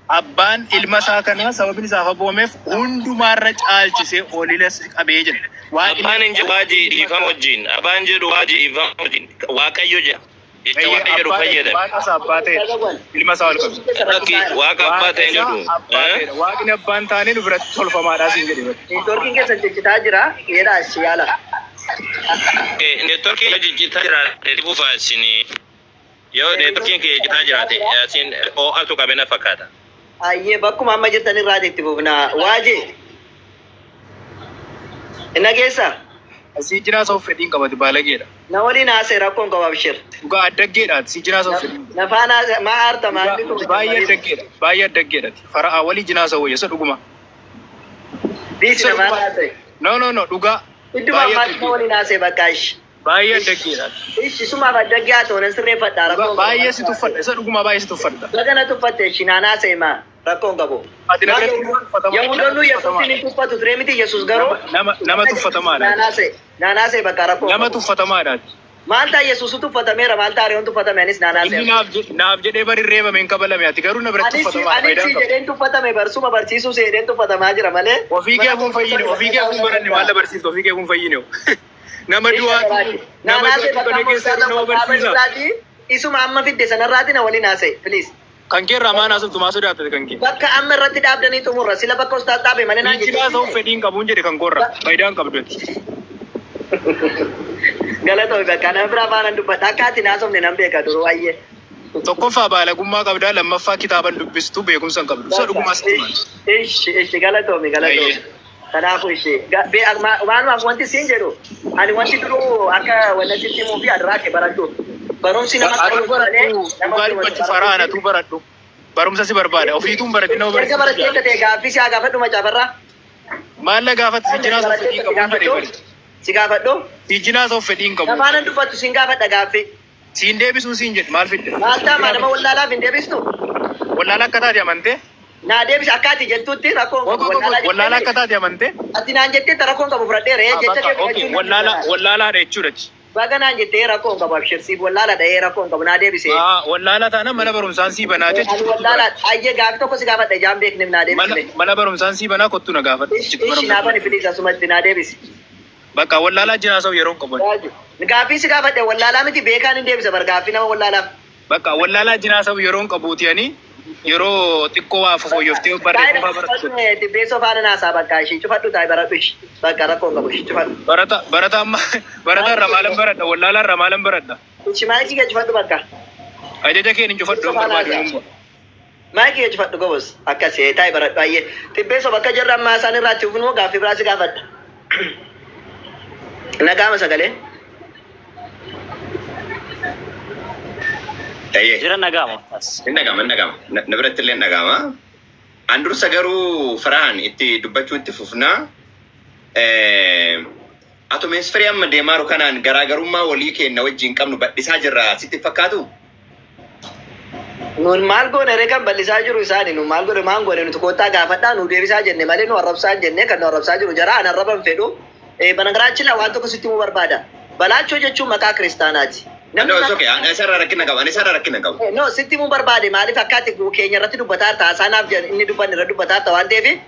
S2: abbaan ilma isaa kana sababni isaaf abboomeef hundumaarra caalchisee olila qabee jedha. Waaqni
S1: Abbaan hin jedhu, waajii dhiifama wajjin. Abbaan jedhu, waajii dhiifama wajjin. Waaqayyo jedha. Jecha Waaqayyo jedhu fayyadame.
S2: Waaqa isaa abbaa ta'e ilma isaa ol qabe.
S1: Lakki, waaqa abbaa ta'e hin jedhu.
S2: Abbaa ta'edha. Waaqni abbaan taane nu biratti tolfamaadhaa siin jedhe.
S3: Neetwoorkiin keessan ciccitaa jira. Dheeraa si yaala.
S1: Neetwoorkiin jijjiitaa jiraate buufaa isin, yoo neetwoorkiin kee jijjiitaa jiraate isin ho'atu qabe na fakkaata.
S3: Ayyee, bakkuma amma jirtan irraa itti fufna. Waajee. Inna keessa.
S2: Asii jiraa soof fedhiin qabate baalageedha.
S3: Na waliin haasa'e, rakkoon qaba, abshir.
S2: Dhugaa addaggeedhaati si jiraa soof fedhiin.
S3: Na faana haasa'e, maa aarta maalli kun?
S2: Baay'ee addaggeedha. Baay'ee addaggeedhaati. Fara'aa walii jinaa soo wayya isa dhuguma.
S3: Biisi na faana haasa'e.
S2: No, no, no, dhugaa.
S3: Idduma
S2: Baay'ee
S3: ammaatti na
S2: addaggeedha.
S3: waliin haasa'e bakka ishi.
S2: Baay'ee addaggeedhaati.
S3: Ishi sumaaf addaggee haa ta'u, nan sirreeffadha, rakkoon qaba.
S2: Baay'ee si tuffadha. Isa dhugumaa baay'ee si tuffadha.
S3: Baga na tuffatte, ishi naan haasa'e, maa rakkoon qabu.
S2: Ati na biratti tuffatamaa.
S3: Yahudoonni Yesuusin hin tuffatu ture miti, Yesuus garuu.
S2: Nama tuffatamaadha.
S3: Naan haasa'e, naan haasa'e, bakka rakkoon
S2: Nama
S3: qabu.
S2: tuffatamaadhaati.
S3: Maal ta'a, Yesuusu tuffatameera, maal ta'a, reeyoon tuffatame, anis naan
S2: Inni
S3: haasa'e.
S2: naaf jedhee bari reebame hin kabalame, ati garuu na biratti
S3: Anis
S2: tuffatamaadha.
S3: anis
S2: Faayidaan qabu.
S3: jedheen tuffatame, barsuma barsiisuu jedheen tuffatamaa jira malee.
S2: Ofii kee hafuun fayyine, ofii kee hafuun baranne, maal na barsiifta, ofii kee hafuun fayyine. Nama du'aatu nama du'aatu kana keessa jiru nama barsiisa.
S3: Isuma amma fidde sanarraati na waliin haasa'e, please.
S2: Kan kee irraa maan haasoftu, maa sodaattate kan kee?
S3: Bakka amma irratti dhaabdanii xumurra, sila bakka ustaas dhaabe malee naan
S2: Fiichi haasa'uuf fedhiin qabuun jedhe, kan koorra faayidaan qabdu.
S3: Galatoomi, bakka nama biraa faana dubbadha. Akka ati naasofne nan beeka duruu ayyee.
S2: Tokkoffaa baalagummaa qabdaa, lammaffaa kitaaban dubbistu, beekumsa hin qabdu. Isa dhugumaa sitti himan.
S3: Ishi, ishi, galatoomi, galatoomi. Kanaafuu ishi waanumaaf wanti siin jedhu, ani wanti duruu akka wanna sitti himuu fi adiraa kee baradhu. Barumsi nama
S2: Atu baradhu, dhugaa dubbachuu faraan atu baradhu. Barumsa si barbaada. Ofiituun baratin nama
S3: Erga barattee
S2: barsiisa.
S3: akka ta'e gaaffii si haa gaafadhu macaafarraa.
S2: Maal gaafatti? Sijjinaa of fedhii qabu jedhee bari.
S3: Si gaafadhu.
S2: Sijjinaa of fedhii hin qabu.
S3: Afaanan dubbattu siin gaafadha gaaffii.
S2: Siin deebisuun siin jedhu maal fidde?
S3: Maal ta'a, nama wallaalaaf hin deebistu?
S2: Wallaala akka taate amantee?
S3: Naa deebisi akka ati jettutti, rakkoon qabu.
S2: Wallaala akka taate amantee?
S3: Ati naan jettee rakkoon qabu, fudhadheera. Jecha kee
S2: Okay, wallaala wallaalaadha jechuudha.
S3: Baga naan jettee, rakkoon qabu, abshirsiif wallaala dha'ee rakkoon qabu, naa deebise.
S2: Wallaala taana mana barumsaan sii banaa
S3: Ani
S2: jechuudha.
S3: wallaala ayyee, gaaffii tokko si gaafadha, ijaan beekneef naa
S2: Mana
S3: deebisne.
S2: mana barumsaan sii banaa, kottu na gaafadhu.
S3: Ishi, naa bani please, asumatti naa deebisi.
S2: Bakka wallaalaa jinaa yeroo hin qabu.
S3: Gaaffii si gaafadhe, wallaalaa miti, beekaan hin deebisa bar gaaffii nama wallaalaaf.
S2: Bakka wallaalaa jinaa yeroo hin qabuuti, ani yeroo xiqqoo waa fooyyooftee barreeffama barattu.
S3: Tibbeessoo faana naasaa, bakka ishii cufadhu, taa'e baradhu ishii, bakka rakkoon qabu, ishii cufadhu.
S2: Barata barata amma barata irraa maalan baradha? Wallaalaa irraa maalan baradha?
S3: Ishi, maayikii kee cufadhu bakka.
S2: Ajaja keen hin cufadhu, hin barbaadu immoo.
S3: Maayikii kee cufadhu gobos, akkas taa'e baradhu ayyee. Tibbeessoo, bakka jarri ammaa isaan irraa itti ufnu, gaaffii biraa si gaafadha. Nagaama sagalee.
S1: Tayyee.
S5: Jira, nagaama.
S1: Hin dhagama, hin dhagama. Na biratti illee hin dhagama. An dursa garuu Farhaan itti dubbachuu itti fufnaa. Atomeesfirii amma deemaa jiru kanaan garaagarummaa walii keenya wajjin qabnu bal'isaa jirra sitti fakkaatu?
S3: Nun maal goone ree? Kan bal'isaa jiru isaani. Nun maal godhe? Maal goone nuti? Koottaa gaafadhaa, nu deebisaa jenne malee nu arrabsaa hin jenne. Kan nu arrabsaa jiru jara, an arraba hin fedhu. Banagaraachin waan tokko sitti himuu barbaada. Balaachoo jechuun maqaa kiristaanaati.
S1: No, it's okay. Ani isarraa rakkina qaba. Ani isarraa rakkina qabu.
S3: No, sitti himuu barbaade. Maaliif akka ati keenya irratti dubbataa jirta, haasaanaaf inni dubbanne irratti dubbataa jirta waan ta'eef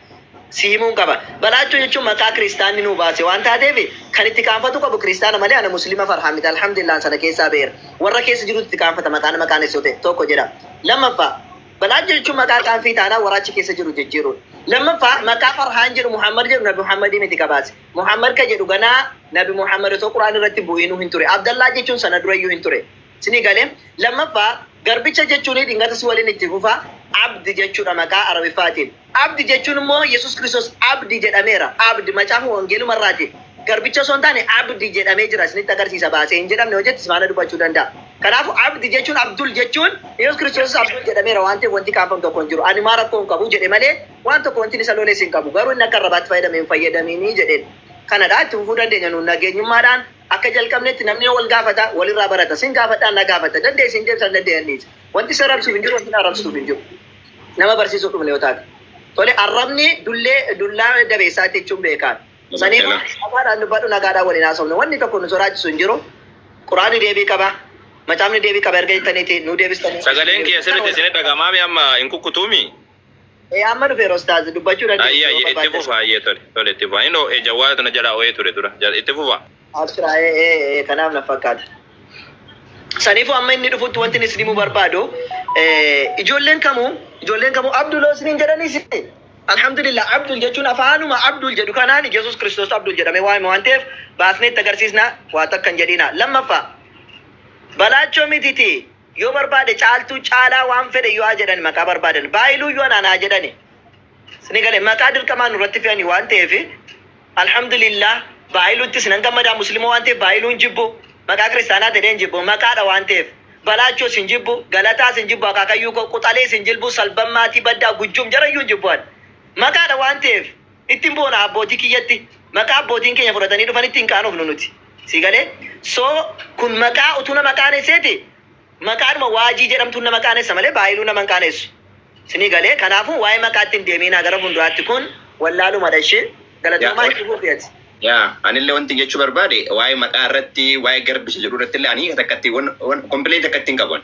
S3: si himuun qaba. Balaachoo jechuun maqaa kiristaanni nuu baase waan taateef, kan itti qaanfatu qabu kiristaana malee ana muslima Farhaa miti. Alhamdulillah, sana keessaa beera. Warra keessa jirutti itti qaanfata maqaan maqaan isoo ta'e tokko jedha. Lammaffaa, Balaachoo jechuun maqaa qaanfii taanaa waraachi keessa jiru jijjiiruudha. Lammaffaa, maqaa Farhaan jedhu, Muhammad jedhu, Nabi Muhammadii miti kabaase. Muhammad ka jedhu ganaa Nabi Muhammad osoo Quraan irratti bu'inuu hin ture. Abdallaa jechuun sana durayyuu hin ture. Sinii galee? Lammaffaa, garbicha jechuun dhingata si waliin itti fufa, abdi jechuudha maqaa Arabiffaatiin. Abdi jechuun immoo Yesus Kiristoos abdi jedhameera. Abdi macaafa wangeeluma irraati. Garbicha osoo hin taane abdi jedhamee jira, isinitti agarsiisa, baasee hin jedhamne hojjetti faana dubbachuu danda'a. Kanaafuu abdi jechuun, Abdul jechuun, Yesus Kiristoos Abdul jedhameera waan ta'eef wanti kaanfamu tokko hin jiru. Ani maa rakkoo hin qabu jedhe malee waan tokko wanti isa lolees hin qabu. Garuu inni akka arrabaatti fayyadame hin fayyadaminii jedheen. Kanadha, itti fufuu dandeenya nuun nageenyummaadhaan. Akka jalqabnetti namni wal gaafata, walirraa barata. Sin gaafadhaan na gaafata. Dandeessi hin deemsan dandeenyaniis. Wanti isa arrabsuuf hin jiru, wanti na arrabsuuf hin jiru. Nama barsiisuuf dhufne yoo taate. Tole, arrabni dullee dullaa dabeessaatti jechuun beekaa. Saniif nagaadhaan dubbadhu, nagaadhaan waliin haasofne. Wanni tokko nu sodaachisu hin jiru. Quraanni deebii qaba. Macaafni deebii qaba erga jettaniiti nu deebistanii.
S1: Sagaleen kiyya sirriitti isin dhagamaami amma hin kukkutuumi?
S3: Ee, amma dhufeera ustaaz, dubbachuu dandeessu.
S1: Ayyee, ayyee, itti fufa, ayyee, tole, tole, itti fufa. Inni jawwaala na jalaa oo'ee ture dura. Itti fufa.
S3: Abshira, ee, kanaaf na fakkaata. Saniifuu amma inni dhufutti wanti inni isin himuu barbaadu, ijoolleen kamuu Abdul isiniin jedhanis, alhamdulillah, Abdul jechuun afaanuma Abdul jedhu kanaan Yesus Kiristoos Abdul jedhamee waamame waan ta'eef baasnee itti agarsiisna, waa takka hin jedhina. Lammaffaa, Balaachoo mititi, yoo barbaade caaltuu, caalaa, waan fedhe yoo haa jedhan, maqaa barbaadan baay'iluu yoo anaan haa jedhani. Sini galee? Maqaa dirqamaan nurratti fe'anii waan ta'eef, alhamdulillah, baay'iluuttis nan gammadaa. Musliima waan ta'eef baay'iluun jibbu, maqaa kiristaanaa ta'een jibbu, maqaadha waan ta'eef. Balaachoos hin jibbu, galataas hin jibbu, akaakayyuu koo quxalees hin jibbu, salbammaatii baddaa gujjuum jarayyuu hin jibbu ani. Maqaadha waan ta'eef ittiin boona abbootii kiyyatti, maqaa abbootiin keenya fudhatanii dhufan ittiin qaanofnu nuti. Si galee? So kun maqaa utuu nama qaanesseeti, maqaadhuma waajii jedhamtuun nama qaanessa malee baay'iluu nama hin qaanessu. Sinii galee? Kanaafuu waa'ee maqaatti hin deeminaa gara fuulduraatti, kun wallaalumadha ishee. Galatoomaa, itti fufi ati.
S1: Yaa, anillee wanti jechuu barbaade waa'ee maqaa irratti, waa'ee garbicha jedhu irratti illee ani takkatti complaint takkatti hin qabu.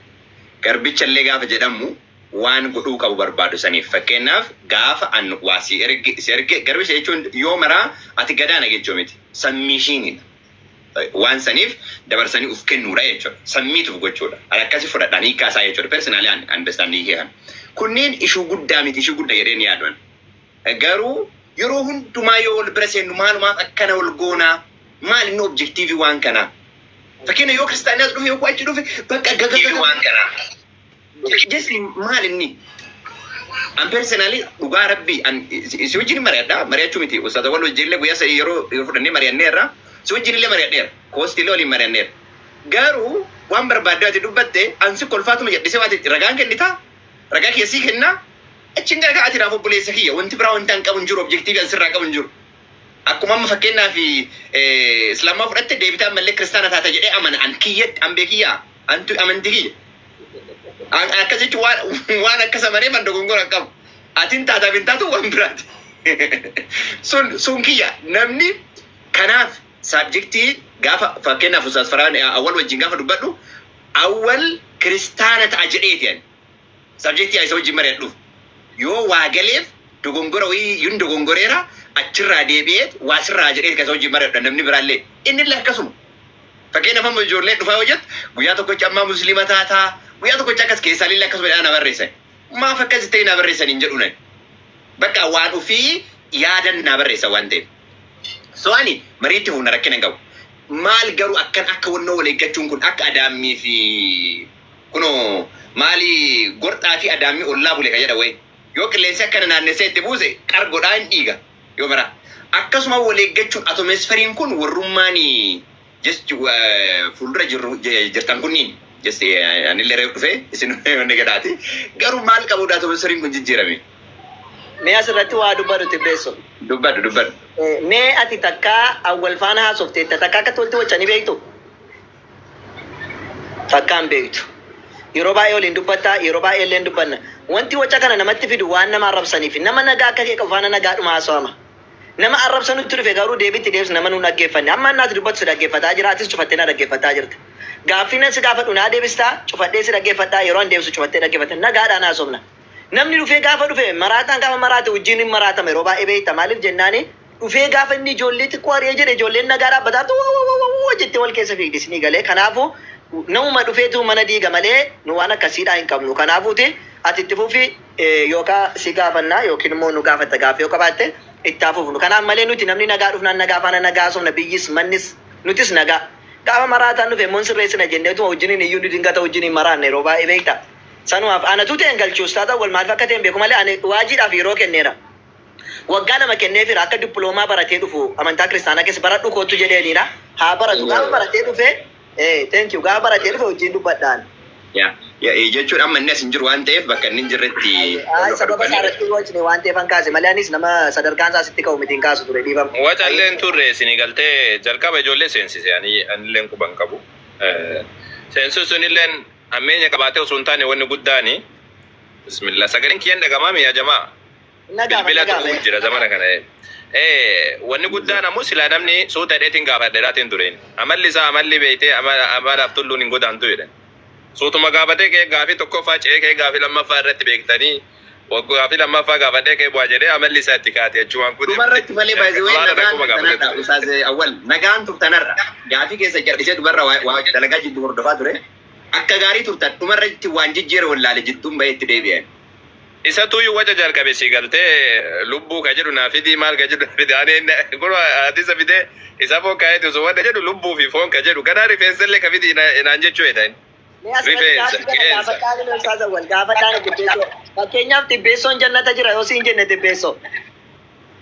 S1: Garbicha illee gaafa jedhamu waan godhuu qabu barbaadu saniif, fakkeenyaaf gaafa an waa si erge, garbicha jechuun yoo maraa ati gadaana jechuu miti, submissionidha. Waan saniif dabarsanii uf kennuudha jechuudha. Submit uf gochuudha. Ani akkasi fudhadhaan hiikkaa isaa jechuudha. Personally an understanding kan. Kunneen ishuu guddaa miti, ishuu guddaa jedheen yaaduan. Garuu yeroo hundumaa yoo wal bira seennu maalumaaf akkana wal goonaa? Maal inni objective waan kanaa?
S5: Fakkeenya yoo kiristaanni as dhufe yoo achi dhufe bakka gagaga waan kana. Just maal inni? An personally, dhugaa rabbii, an si wajjin mari'adha, mari'achuu miti, ustaata wal wajjin illee guyyaa 3 yeroo fudhannee mari'anneerra, si wajjin illee mari'adheera, koostii illee waliin mari'anneera. Garuu waan barbaadde ati dubbatte, an si kolfaatuma jedhisee waati ragaan kennitaa, ragaa keessii kennaa, achiin gara ati naaf obboleessa kiyya, wanti biraa wanti an qabu hin jiru, objective an sirraa qabu hin jiru. Akkuma amma fakkeenyaaf islaamaa fudhatte deebitaa ammallee kiristaana taata jedhee amana an kiyyatti, an beekiyyaa antu amantii kiyya. Akkas jechuun waan akkas amanee man dogongora hin qabu. Atiin taataaf hin taatu waan biraati. Sun kiyya namni kanaaf subject gaafa fakkeenyaaf Ustaaz Farhaan Awwal wajjin gaafa dubbadhu, Awwal kiristaana ta'a jedheeti ani. Subject isa wajjin mari'adhuuf. Yoo waa galeef dogongora wayii yun dogongoreera, achirraa deebi'eet waa sirraa jedhee kan isa wajjin mari'adha namni biraallee. Inni illee akkasuma. Fakkeenyaaf amma ijoollee dhufaa hojjetu guyyaa tokkochi ammaa musliima taataa, guyyaa tokkochi akkas keessaallee akkasuma jedhaa na barreessan. Maaf akkas ta'e na barreessan hin jedhu nani. Bakka waan ofii yaadan na barreessan waan ta'eef. So ani mariitti humna rakkina hin qabu. Maal garuu akkan akka wannoo wal eeggachuun kun akka adaammii fi kunoo maali gorxaa fi adaammii ollaa bule kan jedha wayi. Yoo qilleensi akkana naannessee itti buuse qargodhaa hin dhiiga yoo bara. Akkasuma wal eeggachuun atmosphere kun warrummaan just fuuldura jirru jirtan kunniin just anillee reef dhufee isin wanni gadhaati. Garuu maal qabudha atmosphere kun jijjiirame?
S3: Mee asirratti waa dubbadhu, Tibbeesso.
S5: Dubbadhu, dubbadhu.
S3: Mee ati takkaa Awwal faana haasofteetta, takkaa akka tolti wacanii beektu? Takkaan beektu. Yeroo baay'ee waliin dubbattaa, yeroo baay'ee illee dubbanna. Wanti waca kana namatti fidu waan nama arrabsaniif, nama nagaa akka kee qabu faana nagaadhuma haasawama. Nama arrabsanutti dhufe garuu deebitti deebis nama nuun dhaggeeffanne. Amma annaati dubbatu si dhaggeeffataa jira, atis cufattee na dhaggeeffataa jirta. Gaaffii nan si gaafadhu naa deebistaa, cufadhee si dhaggeeffadhaa, yeroo an deebisu cufattee dhaggeeffatta. Nagaadhaan haasofna. Namni dhufee gaafa dhufe maraataan gaafa maraate wajjin hin maraatama yeroo baay'ee beekta. Maaliif jennaani, dhufee gaafa inni ijoollee xiqqoo ari'ee jedhe ijoolleen nagaa dhaabbataa woo jettee wal keessa fiigdi isinii galee. Kanaafuu namuma dhufeetu mana diiga malee nu waan akkasiidhaa hin qabnu. Kanaafuuti ati itti fufi, yookaan si gaafannaa yookiin immoo nu gaafatta gaaffii yoo qabaatte itti hafuufnu. Kanaaf malee nuti namni nagaa dhufnaan nagaa faana nagaa haasofna, biyyis mannis nutis nagaa. Gaafa maraataan dhufe immoo sirreessina jenneetuma wajjiniin iyyuu nu dingata wajjiniin maraanne yeroo baay'ee beekta. Sanumaaf anatu ta'een galchuu ustaata wal maaliif akka ta'een beeku malee ani waajiidhaaf yeroo kenneera. Waggaa 2 kenneefira akka dippiloomaa baratee dhufu, amantaa kiristaanaa keessa baradhu kootu jedheenidha. Haa baratu, gaafa baratee dhufe, thank you, gaafa baratee dhufe wajjin dubbadhaan.
S5: Yaa jechuun amma inni as hin jiru waan ta'eef bakka inni hin jirretti.
S3: Sababa isaa irratti wajjin waan ta'eef an kaase malee anis nama sadarkaan isaa sitti ka'u miti, hin kaasu ture, dhiifama.
S1: Wacalleen turre isinii galtee jalqaba ijoollee seensise, ani anilleen quban qabu. Seensisuun illeen hammeenya qabaatee osoo hin taane wanni guddaani. Bismillah, sagaleen kiyyan dhagamaa mi'a jamaa.
S3: Nagaama.
S1: Bilbila
S3: Nagaama.
S1: ta'uu jira zamana kana. Wanni guddaan ammoo silaa namni suuta hidheetiin gaafadheeraatiin tureen. Amalli isaa amalli beektee amalaaf tulluun hin godaantu jedhan. Suutuma gaafatee kee gaafii tokkoffaa ce'ee kee gaafii lammaffaa irratti beektanii gaafii lammaffaa gaafadhee kee bu'aa jedhee amalli isaa itti kaate jechuun kun.
S5: Dubarratti malee baay'ee
S1: Waan
S5: nagaan
S1: akkuma
S5: turtanarra
S1: gaafate.
S5: Ustaaz Awwal, nagaan turtanarra gaafii keessa jal'isee dubarra waa dalagaa jidduu hordofaa ture. Akka gaarii turtan, dhumarratti waan jijjiira wallaale jidduun bahee itti deebi'an.
S1: Isa tuyyuu waca jalqabe si galtee lubbuu ka jedhu naa fidii, maal ka jedhu naa fidii, ani kun hadiisa fidee isa foon kaa'eeti osoo wanta jedhu lubbuu fi foon ka jedhu kanaa rifeensa illee ka fidii naan jechuu jedhan.
S3: Mee asirratti
S1: Rifeensa,
S3: gaaffii kana
S1: qeensa.
S3: gaafadhaan Ustaaz Awwal, gaafadhaan Tibbeessoo. Fakkeenyaaf Tibbeessoon jannata jira yoo siin jenne, Tibbeessoo.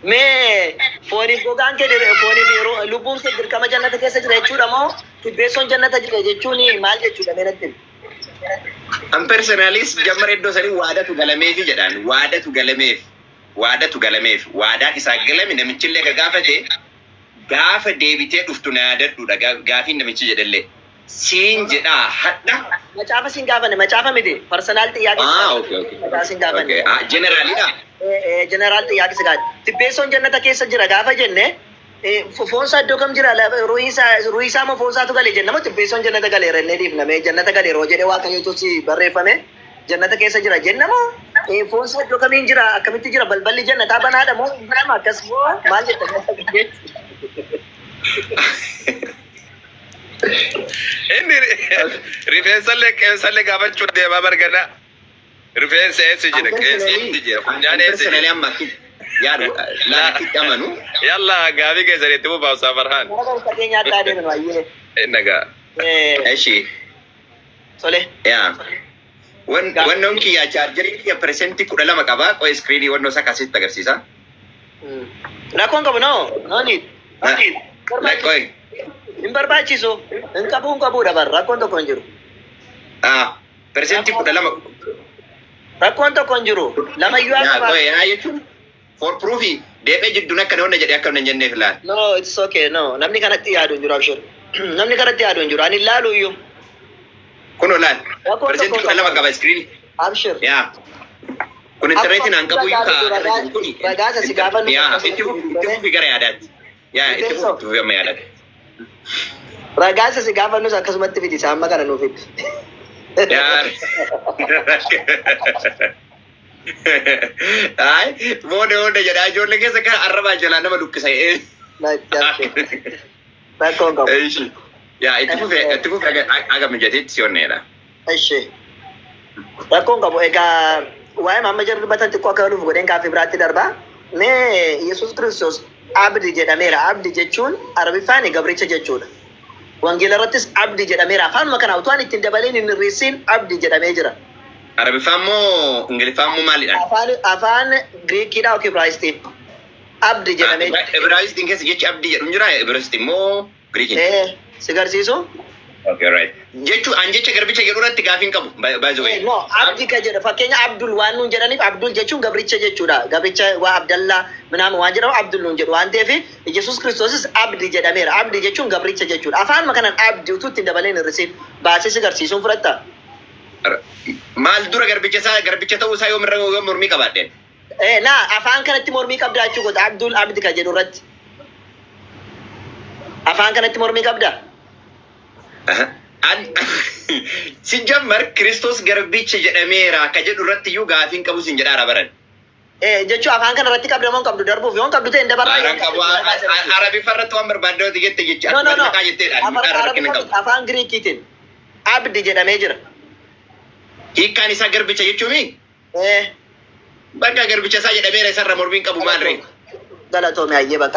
S3: Mee fooniif gogaan kee fooniif yeroo lubbuun kee dirqama jannata keessa jira jechuudha moo Tibbeessoon jannata jira jechuun maal jechuudha, mee natti himi?
S5: An personally jammar iddoo sanii waadatu galameefi jedhaan, waadatu galameef, waadatu galameef, waadaan isaa galame namichillee ka gaafate gaafa deebitee dhuftu na yaadadhuudha gaafiin namichi jedhellee siin jedhaa hadha.
S3: Macaafa siin gaafanne, macaafa miti, personal xiyyaaqee.
S5: Ah, okay.
S3: Macaafa siin gaafanne.
S5: Okay. Ah, generalidha.
S3: General xiyyaaqee si gaafate. Tibbeessoon jannata keessa jira gaafa jenne, foon isaa iddoo kam jira, ruuhii isaa moo foon isaatu gale jenna moo Tibbeessoon jannata galeera innee dhiifname, jannata galeera hoo jedhee Waaqayyotu si barreeffame jannata keessa jira jenna moo foon isaa iddoo kamiin jira, akkamitti jira, balballi jannataa banaadha moo hin banama, akkas moo maal jetta?
S1: Inni rifeensallee qeensallee gaafachuu deemaa bargana. Rifeensa eessa jira? Qeensi eessa jira? Funyaan eessa
S5: Personally
S1: jira?
S5: amma akki yaadu laala akkitti amanu.
S1: Yalla, gaafii keessan itti fufaa, Ustaaz Farhaan.
S3: Gara barumsa keenyaatti adeemnu, ayyee.
S1: Nagaa.
S5: Eshi.
S3: Tole.
S5: Yaa. Wannoon kiyya chargeriin kiyya 12% qaba. Qoy, screenii wannoo isaa kaasitti agarsiisa.
S3: Rakkoon qabu, no. No need.
S5: Qoy.
S3: Hin barbaachisu. Hin qabu, hin qabuudha bar. Rakkoon tokko hin jiru.
S5: Ah, 12%.
S3: Rakkoon tokko hin jiru. Lamayyuu haa
S5: Yaa
S3: qabaatu.
S5: Qoy, yaa jechuun for proofii deebee jidduun akka namoonni jedhee akka hin jenneef laal.
S3: No, it's okay. No, namni kanatti yaadu hin jiru, abshir. Namni kanatti yaadu hin jiru. Ani ilaalu iyyuu.
S5: Kunoo laal.
S3: Rakkoon
S5: Persentii
S3: tokko
S5: 12 qaba screenii.
S3: Abshir.
S5: Yaa. Kun intarneetiin aan qabu iyyuu ka kuni.
S3: Ragaasa si gaafannu.
S5: Yaa, itti fufi, itti fufi gara yaadaatti. Yaa, itti fufi, itti fufi amma yaadaatti.
S3: Ragaasa si gaafannus akkasumatti fidi, isa amma kana nuuf fidi.
S5: Yaa. Ay, booda booda jedha, ijoollee keessa kan arrabaa jalaa nama dukkisa.
S3: Rakkoon qabu.
S5: Eishi. Yaa, itti fufi, itti fufi, aga mijateetti si onneedha.
S3: Ishi. Rakkoon qabu. Egaa waa'ee amma jarri dubbatan xiqqoo akka galuuf godheen kaaffii biraatti darbaa. Mee Yesuus Kiristoos abdi jedhameera. Abdi jechuun Arabiffaan gabricha jechuudha. Wangeela irrattis abdi jedhameera. Afaanuma kana utuu ani ittiin dabaleen hin hir'isiin abdi jedhamee jira.
S5: Arabiffaan moo Ingiliffaan moo maalidhaan?
S3: Afaan Giriikiidha yookiin Ibraayistiin. Abdi jedhamee jira.
S5: Ibraayistiin keessa jechi abdii jedhu hin jiraa? Ibraayistiin moo Giriikiin?
S3: Eh, si garsiisu?
S5: Okay, right. Jechuun an jecha garbicha jedhu irratti gaafii hin qabu. By the way.
S3: No, abdi ka jedhu fakkeenya Abdul waan nuun jedhaniif, Abdul jechuun gabricha jechuudha. Gabricha waa Abdallaa minaamu waan jedhamu Abdul nuun jedhu waan ta'eef, Yesuus Kiristoosis abdi jedhameera. Abdi jechuun gabricha jechuudha. Afaanuma kanaan abdi utuu ittiin dabaleen hir'isiin baasee si garsiisuun fudhatta.
S5: Maal dura garbicha isaa, garbicha ta'uu isaa yoom irra yoom mormii qabaadheen?
S3: Eh, naa afaan kanatti mormii qabdaa jechuu goota, Abdul abdi ka jedhu irratti. Afaan kanatti mormii qabdaa?
S5: Si jammar Kiristoos garbicha jedhameera ka jedhu irratti iyyuu gaafii hin qabu sin jedhaara baran.
S3: Eh, jechuu afaan kana irratti qabda moo hin qabdu? Darbuuf yoo hin qabdu ta'e hin dabarraa.
S5: Haaraan qabu, Arabiffa irratti waan barbaadde jette jecha.
S3: No, no, no.
S5: Maqaa jetteedha.
S3: Afaan
S5: Rakkina qabu.
S3: Afaan Giriikiitiin abdi jedhamee jira.
S5: Hiikkaan isaa garbicha jechuuni?
S3: Eh.
S5: Bakka garbicha isaa jedhameera, isarra mormiin qabu maal ree?
S3: Galatoome, hayyee, bakka.